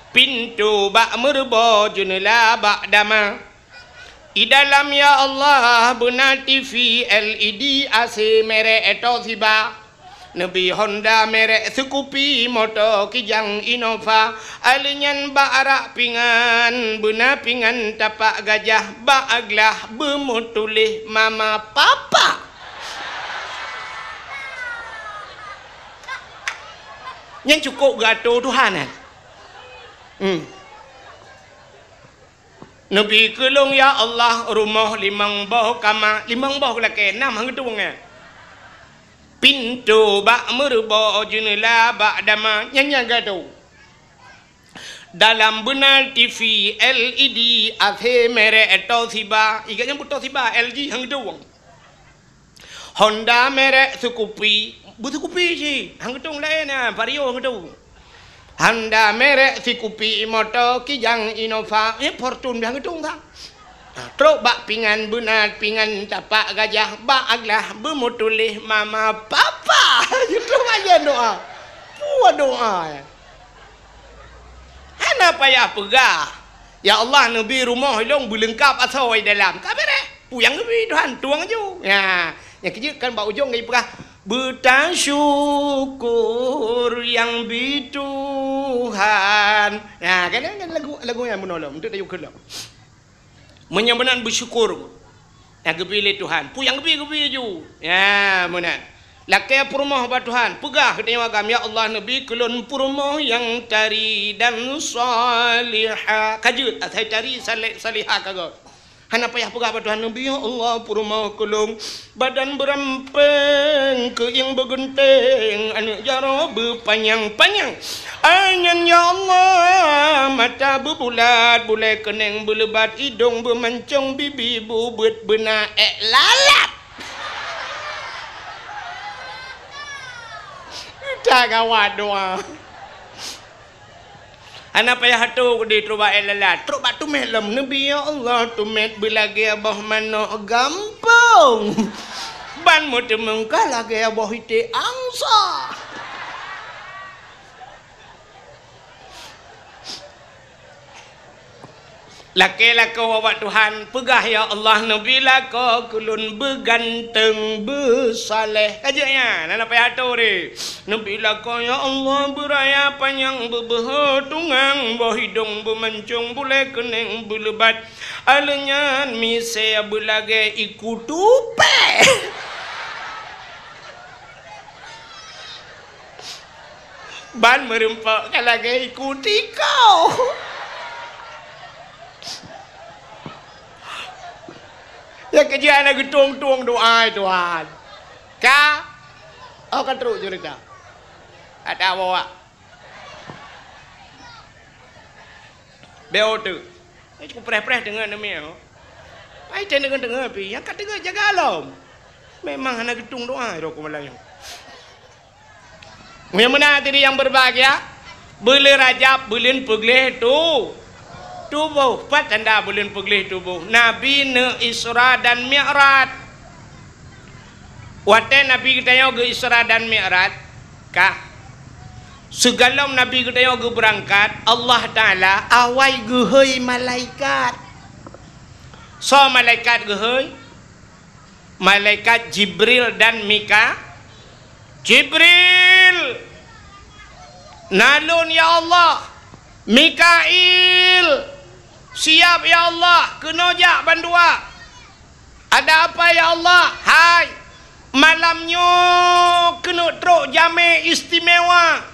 Pintoe bak meureubo, jeuneula bak dama. I dalam, ya Allah, beuna T V L E D, A C merek Toshiba. Neubi Honda merek Scoopy, moto Kijang Innova, alèh nyan bak arak pingan, beuna pingan tapak gajah, bak glah beumeutuléh mama papa. Nyan cukôp geuato Tuhan, kan? Hmm. Neubi keu lôn, ya Allah, rumoh limong boh kama, limong boh lakée, nam han geutueng, eh. Pintoe bak meureubo, jeuneula bak dama, nyan nyang geuato. Dalam beuna T V L E D, A C merek Toshiba, i gata nyang beuet Toshiba, L G han geutueng. Honda merek Scoopy, beuet Scoopy cit, han geutueng laén, ah, Vario han geutueng. Honda merek Scoopy, moto Kijang Innova, eh, Fortuner han geutueng sang. Ah, trok bak pingan beuna pingan tapak gajah, bak glah beumeutuléh mama papa. Geutueng aja doá. Puah doá, ya. Hana payah peugah, "Ya Allah, neubi rumoh ilôn beuleungkap asoe dalam." Ka beureh. Peue nyang geubi Tuhan, tueng aju. Nya, nyang keujeuet kan bak ujong geupeugah, "Beutasyukur nyang bi Tuhan." Nah, kan, kan lagu, lagu nyan bunoe lom, untuk tayue keu lom. Meunyoe meunan beusyukur nyang geubi lé Tuhan. Peue nyang geubi, geubi aju. Nya, meunan. Lakée peurumoh bak Tuhan, peugah keu tanyoe agam, "Ya Allah, neubi keu lôn peurumoh nyang tari dan salihah." Ka jeuet, asai tari, saleh, salihah ka göt. Hana payah peugah bak Tuhan, "Neubi, ya Allah, peurumoh keu lôn badan beurampéng, keuieng beugeunteng, aneuëk jaroe beupanyang-panyang. Anyan, ya Allah, mata beubulat, bulée keuneng beuleubat, idong beumancong, bibi beubeuet, beuna ék lalat." Ka gawat doá. Hana payah atu keudeh trok bak ék lalat, trok bak teumét lom. "Neubi, ya Allah, teumét beulagée boh manok gampông, ban meuteumeung ka lagée boh iték angsa." Lakée lakoe ubak Tuhan, peugah, "Ya Allah, neubi lakoe keu lôn beuganteung, beusaleh." Ka jeuet nyan, hana payah atô deh. "Neubi lakoe, ya Allah, beuraya panyang, beubeuhe tungang, boh idong beumancong, bulée keuneng beuleubat." Aleuh nyan miseue beulagée iku tupée. Ban meurumpok ka lagée iku tiko. Ya, keujeuet hana geutueng-tueng doa, Tuhan. Ka? Oh, ka trok cerita. Ada bawa. Beo tu. Eh, cukup preh-preh deungon neumie, oh. Ai, teuh deungon-deungon pi. Nyang ka deungon jaga lom. Memang hana geutueng doa, roh ku malam nyoe. Meunyoe meunan hadirin yang berbahagia, buleuen Rajab, buleuen peugleh tu, tuboh. Pat tanda buleuen peugleh tuboh? Nabi neu Isra dan Mi'raj. Watée Nabi geutanyoe geu Isra dan Mi'raj, ka. Sigohlom Nabi geutanyoe geubeurangkat, Allah Taala awai geuhôi malaikat. Soe malaikat geuhôi? Malaikat Jibril dan Mika-, Jibril, na lôn, ya Allah. Mikail, siap, ya Allah, keunoe jak bandua. Ada apa, ya Allah? Hai, malam nyoe keuneuk trok jamé istimewa.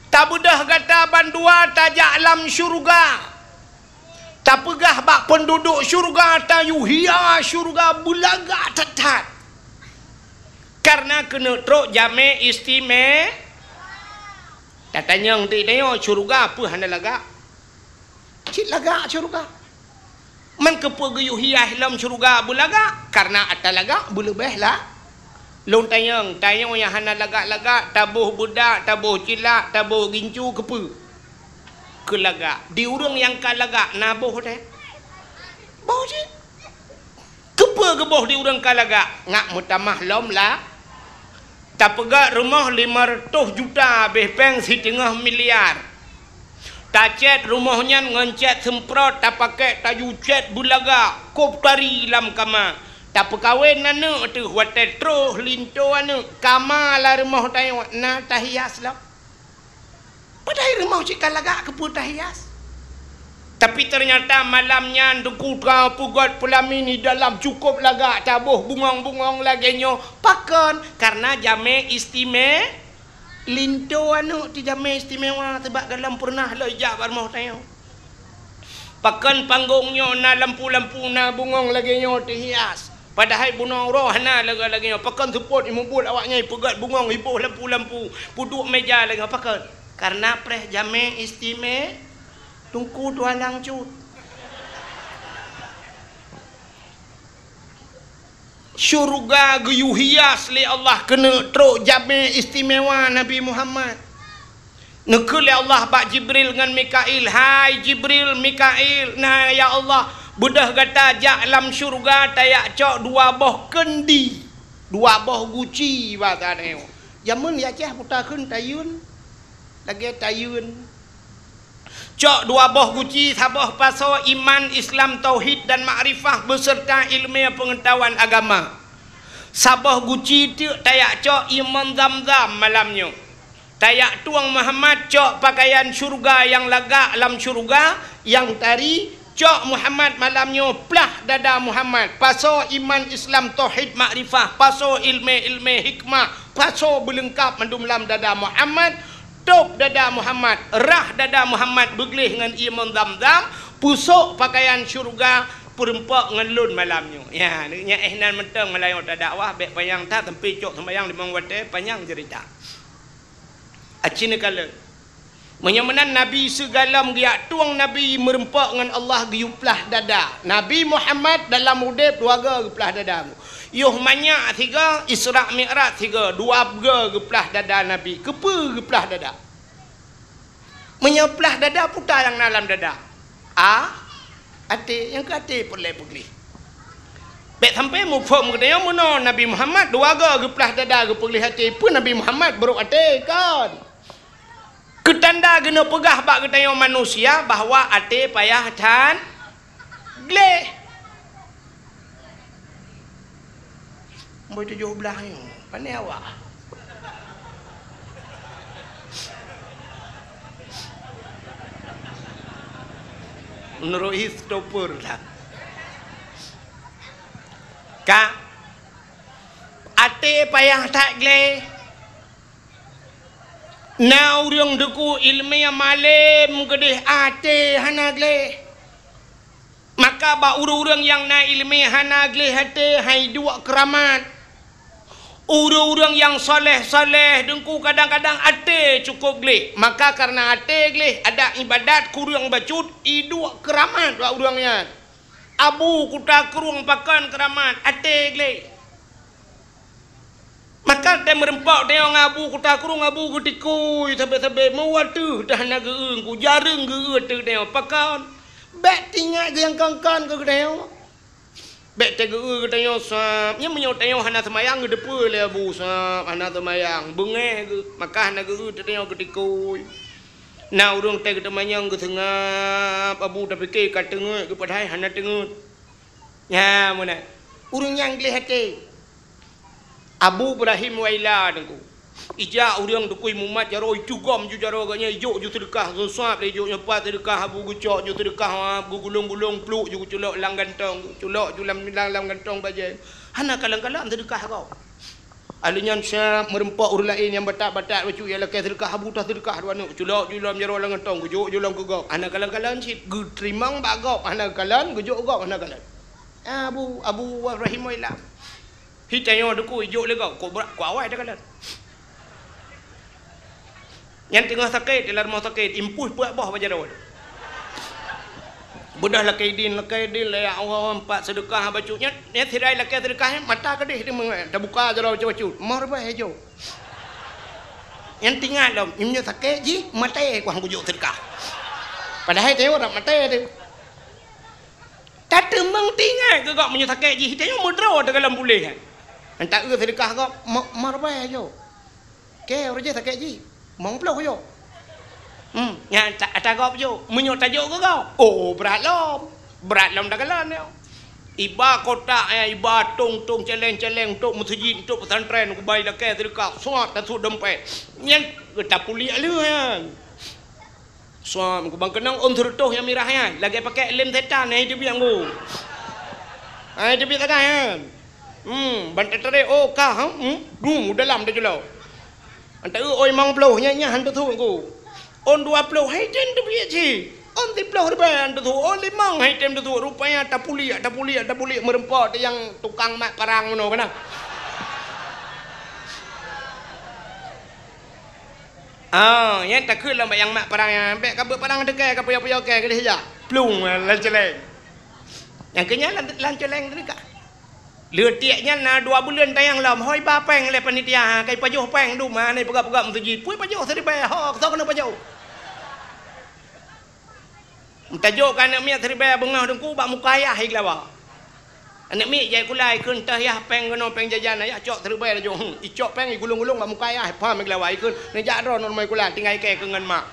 Tabeudôh gata bandua tajak lam syeuruga. Tapeugah bak peunduduek syeuruga, tayue hias syeuruga beulagak that-that. Kareuna keuneuk trok jamé istime-, tatanyong di tanyoe syeuruga peue hana lagak? Cit lagak syeuruga. Man keupeue geuyue hias lom syeuruga beulagak? Kareuna ata lagak beuleubeh la-, lôn tanyong, tanyoe nyang hana lagak-lagak, taboh beudak, taboh cilak, taboh gincu, keupeue? Keu lagak. Di ureuëng nyang ka lagak na boh teuh? Boh cit. Keupeue geuboh di ureuëng ka lagak? Ngat meutamah lom la-, Tapeugét rumoh lima reutôh juta, abéh péng siteungoh miliar. Tacét rumoh nyan ngon cét seumprot, tapakék taju cét beulaga, kôb tari lam kama. Tapeukawen aneuëk teuh, watée troh linto aneuëk, kama lam rumoh tanyoe na tahias lom. Padahai rumoh cit ka lagak, keupeue tahias? Tapi teunyata malam nyan Teungku ka peugét peulamin di dalam, cukôp lagak, taboh bungong-bungong lagée nyoe. Pakon? Kareuna jamé istime-, linto aneuëk teuh jamé istimewa, sabab gohlom peureunah lom jak bak rumoh tanyoe. Pakon panggong nyoe na lampu-lampu, na bungong lagée nyoe teuhias? Padahai bunoe uroe hana lagée-lagée nyoe. Pakon seupôt imeubeuet awaknyan ipeugét bungong, iboh lampu-lampu, peuduek méja lagée nyoe? Pakon? Kareuna preh jamé istime-, Teungku tualang cut. Syeuruga geuyue hias lé Allah keuneuk trok jamé istimewa Nabi Muhammad. Neukheun lé Allah bak Jibril ngon Mikail, "Hai Jibril, Mikail, na ya Allah, beudôh gata jak lam syeuruga tajak cok dua boh keundi, dua boh guci basa tanyoe." Jameun di Aceh peue takheun tayeuen, lagée tayeuen. Cok dua boh guci, saboh pasoe iman, Islam, tauhid dan makrifah beserta ileumé peungeutahuan agama. Saboh guci teuk tajak cok ié mon Zamzam malam nyoe. Tajak tueng Muhammad cok pakaian syeuruga nyang lagak lam syeuruga, nyang tari, cok Muhammad malam nyoe plah dada Muhammad. Pasoe iman, Islam, tauhid, makrifah, pasoe ileumé-ileumé hikmah, pasoe beuleungkab mandum lam dada Muhammad. Tôb dada Muhammad, rhah dada Muhammad beugleh ngon ié mon Zamzam, pusok pakaian syeuruga, peurumpok ngon lôn malam nyoe. Ya, nyan éh nan mantong meulayeue tadakwah, bék panyang that, sampoe cok seumayang limong watée, panyang ceurita. Aci neukalon. Meunyoe meunan Nabi sigohlom geujak tueng Nabi meurumpok ngon Allah geuyue plah dada. Nabi Muhammad dalam udeb dua goe geuplah dada. Yoh manyak sigoe, Isra Mi'raj sigoe, dua goe geuplah dada Nabi. Keupeue geuplah dada? Meunyoe plah dada, peue nyang na lam dada? A, até, nyang keu até peureulée peugleh. Bék sampoe muphom geutanyoe meunoe Nabi Muhammad dua goe geuplah dada geupeugleh até. Peue Nabi Muhammad brok até, kon? Keutanda geuneuk peugah bak geutanyoe manusia bahwa até payah that gleh. Boh tujoh blah nyoe, pane awak. Meunurot Christopher lah. Ka, até payah that gleh. Na ureuëng teungku iéleumé malém keudeh até hana gleh. Maka bak ureuëng-ureuëng nyang na iéleumé hana gleh até hai duek keuramat. Ureuëng-ureuëng nyang saleh-saleh teungku kadang-kadang até cukôp gleh. Maka kareuna até gleh, adak iébadat kureueng bacut, iduek keuramat bak ureuëng nyan. Abu Kuta Krueng pakon keuramat, até gleh. Maka tém meureumpok tanyoe ngon Abu Kuta Krueng, Abu geutikui sabé-sabé, meuwateuh dah hana geu-eu, ku jareueng geu-eu ateueh tanyoe. Pakon? Bék teuingat geuh nyang kon-kon keu geutanyoe. Bék tageu-eu geutanyoe sab. Nyan meunyoe tanyoe hana seumayang geuteupeue lé Abu sab, hana seumayang, beungéh geuh, maka hana geu-eu ateueh tanyoe geutikui. Na ureuëng teuh geuteumanyong geuseungab, Abu tapike ka teungeut geuh padahai hana teungeut. Nyan meunan. Ureuëng nyang gleh até. Abu Ibrahim Waila teungku. Ijak ureuëng teungku mumat jaroe, itugom ju jaroe geuh nyan, ijok ju seudeukah, geusab lé ijok nyoe pat seudeukah, Abu geucok ju seudeukah, ha, geugulong-gulong pluek ju geuculok lam gantong, culok ju lam, lam, lam gantong bajée. Hana kalon-kalon seudeukah gob. Ahli nyan siab meureumpok ureuëng laén nyang batat-batat bacut nyang lakée seudeukah, Abu taseudeukah dua neuk, culok ju lom jaroe lam gantong, geujok ju lom keu gob. Hana kalon-kalon cit, geuteurimong bak gob, hana kalon, geujok gob, hana kalon. Abu, Abu Ibrahim Waila. Hi tanyoe teungku ijok lé gob, kok brat, kok awai takalon. Nyan teungoh sakét, lam rumoh sakét, impôh peuet boh bak jaroe. Beudôh lakée idin, lakée idin, lé ya Allah, empat seudeukah bacut nyan, nyan sidai lakée seudeukah nyan, mata keudeh teumeung, tabuka jaroe bacut-bacut, moh ribée jok. Nyan teuingat lom, meunyoe sakét jih, maté kuah geujok seudeukah. Padahai tanyoe rab maté teuh. Tateumeung teuingat keu gob meunyoe sakét jih, tanyoe meudroe teuh goh lom puléh nyan. Nyan ta-eu seudeukah gob, moh, moh ribée jok. Kée uroe jih sakét jih, limong ploh jok. Hmm, nyan ata, ata gob jok. Meunyoe tajok keu gob, oh, brat lom. Brat lom takalon nyoe. Iba kotak, eh, iba tong-tong, céléng-céléng, untuk meuseujid, untuk pesantren, kubai lakée seudeukah, suat tasut dompet. Nyan tapuliek lheueh nyan. Suam, kubang keunong ôn seureutôh nyang mirah nyan, lagée pakék lem setan nyang teubiet ngku. Hai teubiet sagai nyan. Hmm, ban tatarek, oh, ka, hmm, hmm, dum, dalam teucula. Anta eu, oi, limong ploh, nyan, nyan han teusut ngku. Ôn dua ploh, hai tem teubiet cit. Ôn siploh ribée han teusut, ôn limong, hai tem teusut. Rupanya tapuliek, tapuliek, tapuliek meureumpok teuh nyang tukang mat parang meunoe keunan. Ah, nyan takheun lom bak nyang mat parang nyan, bék ka beuet parang teukai, ka puyoe-puyoe kée keudeh jak. Plueng, lam céléng. Nyang keu nyan lam, lam céléng teuka. Leutik nyan na dua buleuen tayang lom, hôi ba péng lé panitia, ka ipajoh péng dum, hana ipeugah-peugah meuseujid. Peue ipajoh siribée, ho, soe keuneuk pajoh? Meutajok keu aneuk miet siribée beungoh teungku bak muka ayah igeulawa. Aneuk miet jai kula ikheun teuh yah péng keunoe péng jajan ayah cok siribée laju. Hmm, icok péng igulong-gulong bak muka ayah, pham igeulawa ikheun, "Neujak droe ngon rumoh kula tinggai kée keu ngon mak."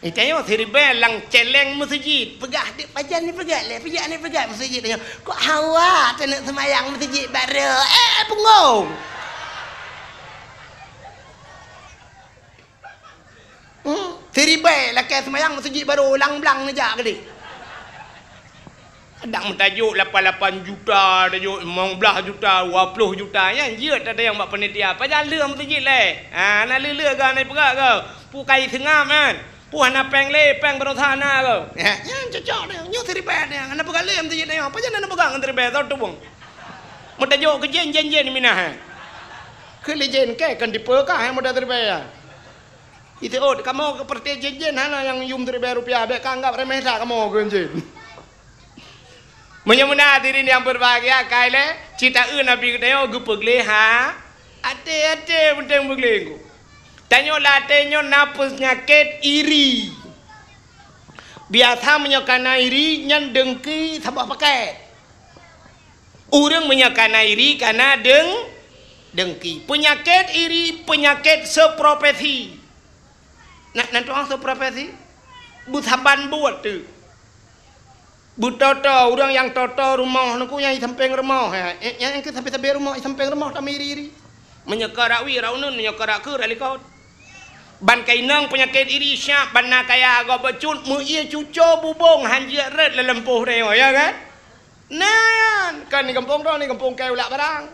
Itanyoe siribée lam céléng meuseujid, peugah dek pajan ni peugah lé, pijak ni peugah meuseujid tanyoe. Kok hawa taneuk seumayang meuseujid baroe? Eh, punggong! Hmm, siribée lakée seumayang meuseujid baroe, lam blang neujak keudeh. Kadang meutajok lapan lapan juta, tajok limong blaih juta, dua ploh juta, nyan jeuet tatanyong bak panitia, pajan lheueh meuseujid lé? Ha, na lheueh-lheueh geuh, na ipeugah geuh. Peue kai seungab nyan? Peue hana péng lé, péng baroesa na geuh. Ha, nyan cocok nyan, nyoe siribée nyan, hana peugah lé meuseujid nyoe, pajan hana peugah ngon siribée, soe teubueng? Meutajok keu jén, jén-jén minah, ha. Keu lé jén kée kon dipeue kah, ha, model siribée, ha. Iteuôt, kamoe keu peureuté jén-jén hana nyang yum siribée rupiah, bék ka anggab remeh that kamoe keu jén. Meunyoe meunan hadirin nyang beubahgia, ka ilée, cit ta-eu Nabi geutanyoe geupeugleh ha, até-até peunteng peugleh ngku. Tanyoe lam até nyoe na peunyakét iri. Biasa meunyoe ka na iri, nyan deungki saboh paket. Ureuëng meunyoe ka na iri, ka na deung-, deungki. Peunyakét iri, peunyakét seupropesi. Nak, nak tuang soe profesi? Beusaban buet teuk. Beutoe-toe, ureuëng nyang toe-toe rumoh nungku nyang di sampéng rumoh, ya. Eh, nyang keu sabe-sabe rumoh, di sampéng rumoh tamiri-iri. Meunyoe ka rak wie, rak uneuen, meunyoe ka rak keue, rak likot. Ban ka inong peunyakét iri siap, ban na kaya gob bacut, meu-ie cuco bubong, han jeuet rot lam lampôh nyoe, ya kan? Nyan, kan di gampông droe, di gampông keu ulak barang.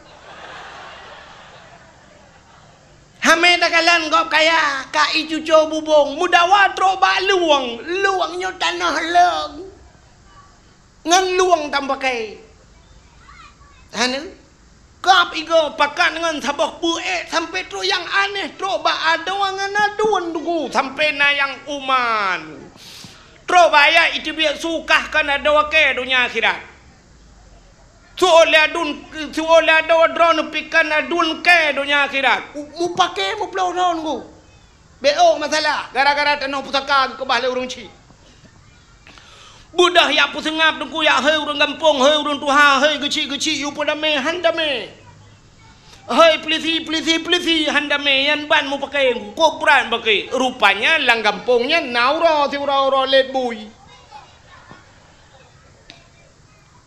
Hamé takalon gob kaya, ka ie cuco bubong, meudawa trok bak lueng, lueng nyoe tanoh leueng. Ngon lueng tampakée. Hana? Kab igoe pakat ngon saboh beuék sampoe trok nyang aneh trok bak adoe ngon aduen teungku sampoe na nyang uman. Trok bak ayat iteubiet su kah kon adoe kée donya akhirat. Su lé aduen, su lé adoe droeneuh pih kon aduen kée donya akhirat. Mu-, mupakée muploh droeneuh teungku. Bék ôk masalah, gara-gara tanoh pusaka geukeubah lé ureuëng chik. Beudôh yak peuseungab teungku yak, hei ureuëng gampông, hei ureuëng tuha, hei geuchik-geuchik, yue peudamé, han damé. Hei peulisi, peulisi, peulisi, han damé, nyan ban mupakée, kok brat mupakée. Rupanya lam gampông nyan na uroe siuroe-uroe lét bui.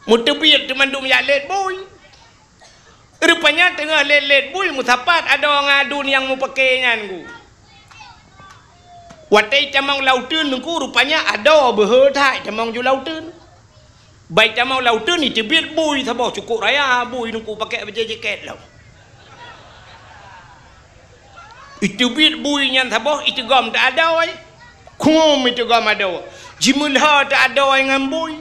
Meuteubiet teumandum yak lét bui. Rupanya teungoh lét-lét bui meusapat adoe ngon aduen nyang mupakée nyan teungku. Watée itamong lam uteuen teungku, rupanya adoe beuhe that itamong ju lam uteuen. Ban itamong lam uteuen iteubiet bui saboh cukôp raya, bui teungku pakée bajée jakét lom. Iteubiet bui nyan saboh iteugom teuh adoe. Khum iteugom adoe. Jimeulhô teuh adoe ngon bui.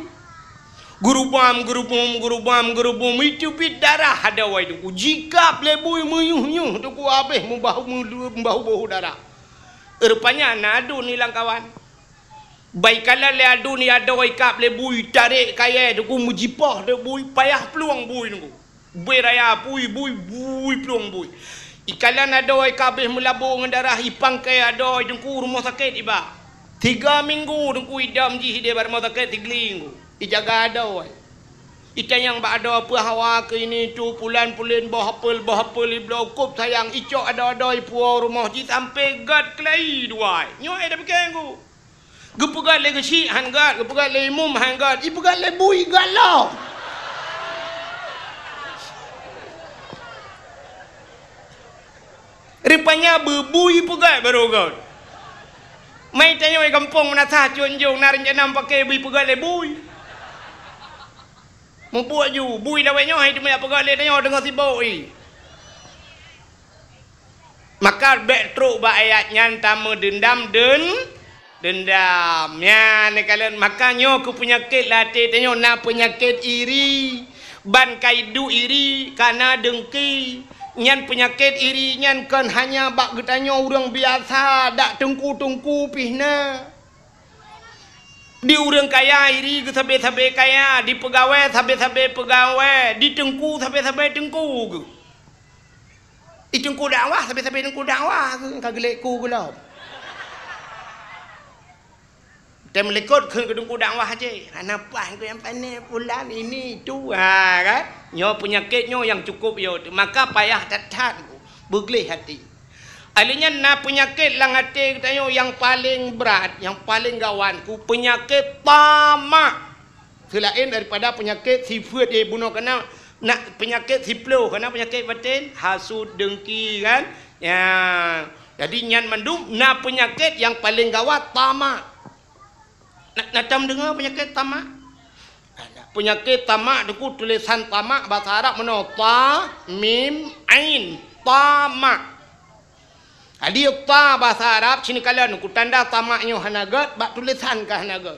Geurubam, geurubum, geurubam, geurubum, iteubiet darah adoe teungku. Jikab lé bui meuyueh-yueh teungku habéh meubahu, meubahu-bahu darah. Rupanya na aduen ilang kawan. Ban ikalon lé aduen adoe ikab lé bui, tarek kayée teungku meujipoh teuk bui, payah plueng bui teungku. Bui raya bui, bui, bui, plueng bui. Ikalon adoe ka habéh meulabô ngon darah, ipangkai adoe teungku rumoh sakét iba. Tiga minggu teungku idam jih idéh bak rumoh sakét Sigli teungku. Ijaga adoe. Itanyong bak adoe peue hawa keuini tu pulan-pulen boh apel, boh apel ibloe kôb sayang icok adoe-adoe ipuwoe rumoh jih sampoe gét keulayi dua. Nyoe ida pike teungku. Geupeugét lé geuchik han gét, geupeugét lé imum han gét, ipeugét lé bui gét lom. Rupanya beu bui peugét barô gét. Mai tanyoe gampông meunasah cut njong na reuncana mupakée bui peugét lé bui. Mubuet ju bui lawét nyoe hai teuma peugét lé tanyoe deungon sibok i. Maka bék trok bak ayat nyan tameudeundam deun-, deundam. Nyan neukalon, maka nyoe keu peunyakét lam até tanyoe na peunyakét iri. Ban ka iduek iri, ka na deungki. Nyan peunyakét iri nyan kon hanya bak geutanyoe ureuëng biasa, dak teungku-teungku pih na. Di ureuëng kaya iri geusabe-sabe kaya, di peugawée sabe-sabe peugawée, di teungku sabe-sabe teungku geuh. Di teungku dakwah sabe-sabe teungku dakwah geuh, ka geulék ku geuh lom. Tém likot kheun keu teungku dakwah aja, hana paih keu nyang pané pulan ini itu, ha kan? Nyoe peunyakét nyoe nyang cukup yo, maka payah that-that beugleh hati. Alheuh nyan na peunyakét lam até geutanyoe nyang paleng brat, nyang paleng gawat ku peunyakét tamak. Seulaén daripada peunyakét sifeuet, eh, bunoe kana na peunyakét siploh, kana peunyakét baten, hasut, deungki, kan? Ya. Jadi nyan mandum na peunyakét nyang paleng gawat tamak. Na, na tom deungoe peunyakét tamak? Peunyakét tamak teungku tulésan tamak basa Arab meunoe ta, mim, ain, tamak. Jadi ta basa Arab sini kalon ku tanda tamak nyoe hana gét bak tulésan ka hana gét.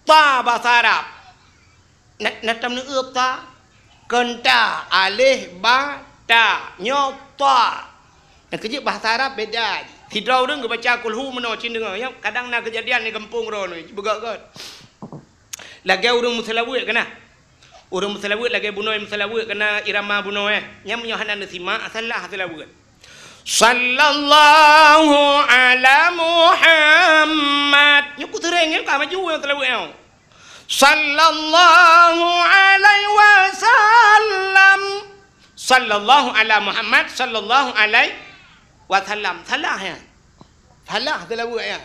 Ta basa Arab. Na, na tom neueu ta? Kon ta, alif, ba, ta. Nyoe ta. Nyang keujeuet bahasa Arab beda. Sidroe ureuëng geubaca kulhu meunoe cit deungoe. Nyan kadang na keujadian di gampông droeneuh, beugét-gét. Lagée ureuëng meuseulaweuet kana. Ureuëng meuseulaweuet lagée bunoe meuseulaweuet kana irama bunoe. Nyan meunyoe hana neusimak salah seulaweuet. Sallallahu ala Muhammad. Nyoe ku seuréng nyoe ka maju nyang seulaweuet nyoe. Sallallahu alaihi wasallam. Sallallahu ala Muhammad, sallallahu alaihi wasallam. Salah ya. Salah seulaweuet nyan.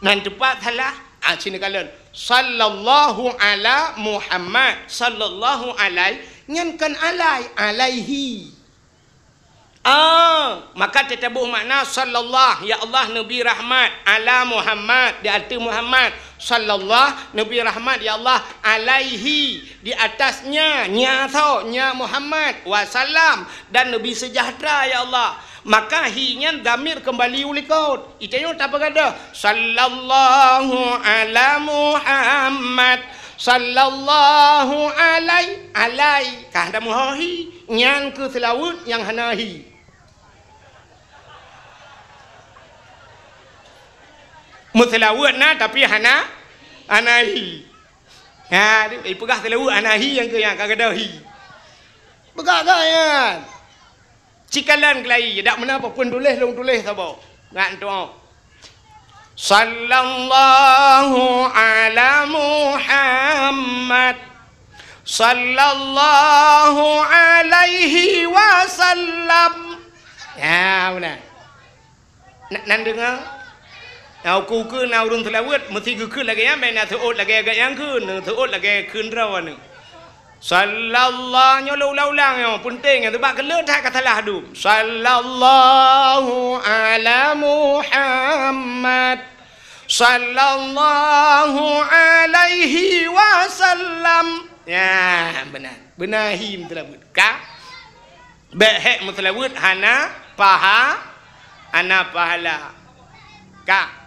Nan tepat salah. Ah, sini kalon. Sallallahu ala Muhammad. Sallallahu alai. Nyan kon alai. Alaihi. Ah, maka teutabôh makna sallallahu, ya Allah, neubri rahmat, ala Muhammad, di ateueh Muhammad, sallallahu, neubri rahmat, ya Allah, alaihi, di atasnya, nya tho, nya Muhammad, wasallam, dan neubri seujahteura, ya Allah. Maka hi nyan dhamir keumbali u likot. Itanyoe tapeugadôh, sallallahu ala Muhammad, sallallahu alai, alai, ka hana meuho hi. Nyan keuh seulaweuet nyang hana hi. Meuseulaweuet na, tapi hana, hana hi. Ha, ipeugah seulaweuet hana hi nyang keu nyang ka gadôh hi. Peugah-gah nyan. Cikalon keulai, dak meunan peue pun tuléh, lôn tuléh saboh. Ngat tu'oh. Sallallahu ala Muhammad. Sallallahu alaihi wasallam. Ya, beuna. Na, nan deungoe? Na ukeue-ukeue na ureuëng seulaweuet, meusti geukheun lagée nyan, bèk na seuôt lagée gata nyang kheun, seuôt lagée kheun droeneuh. Sallallahu, nyoe lôn ulang-ulang nyoe, peunteng nyoe, sabab keu le that ka salah dum. Sallallahu ala Muhammad. Sallallahu alaihi wasallam. Ya, beuna. Beuna hi meuteulabeuet. Ka? Bèk hék meuteulabeuet hana paha-, hana pahala. Ka?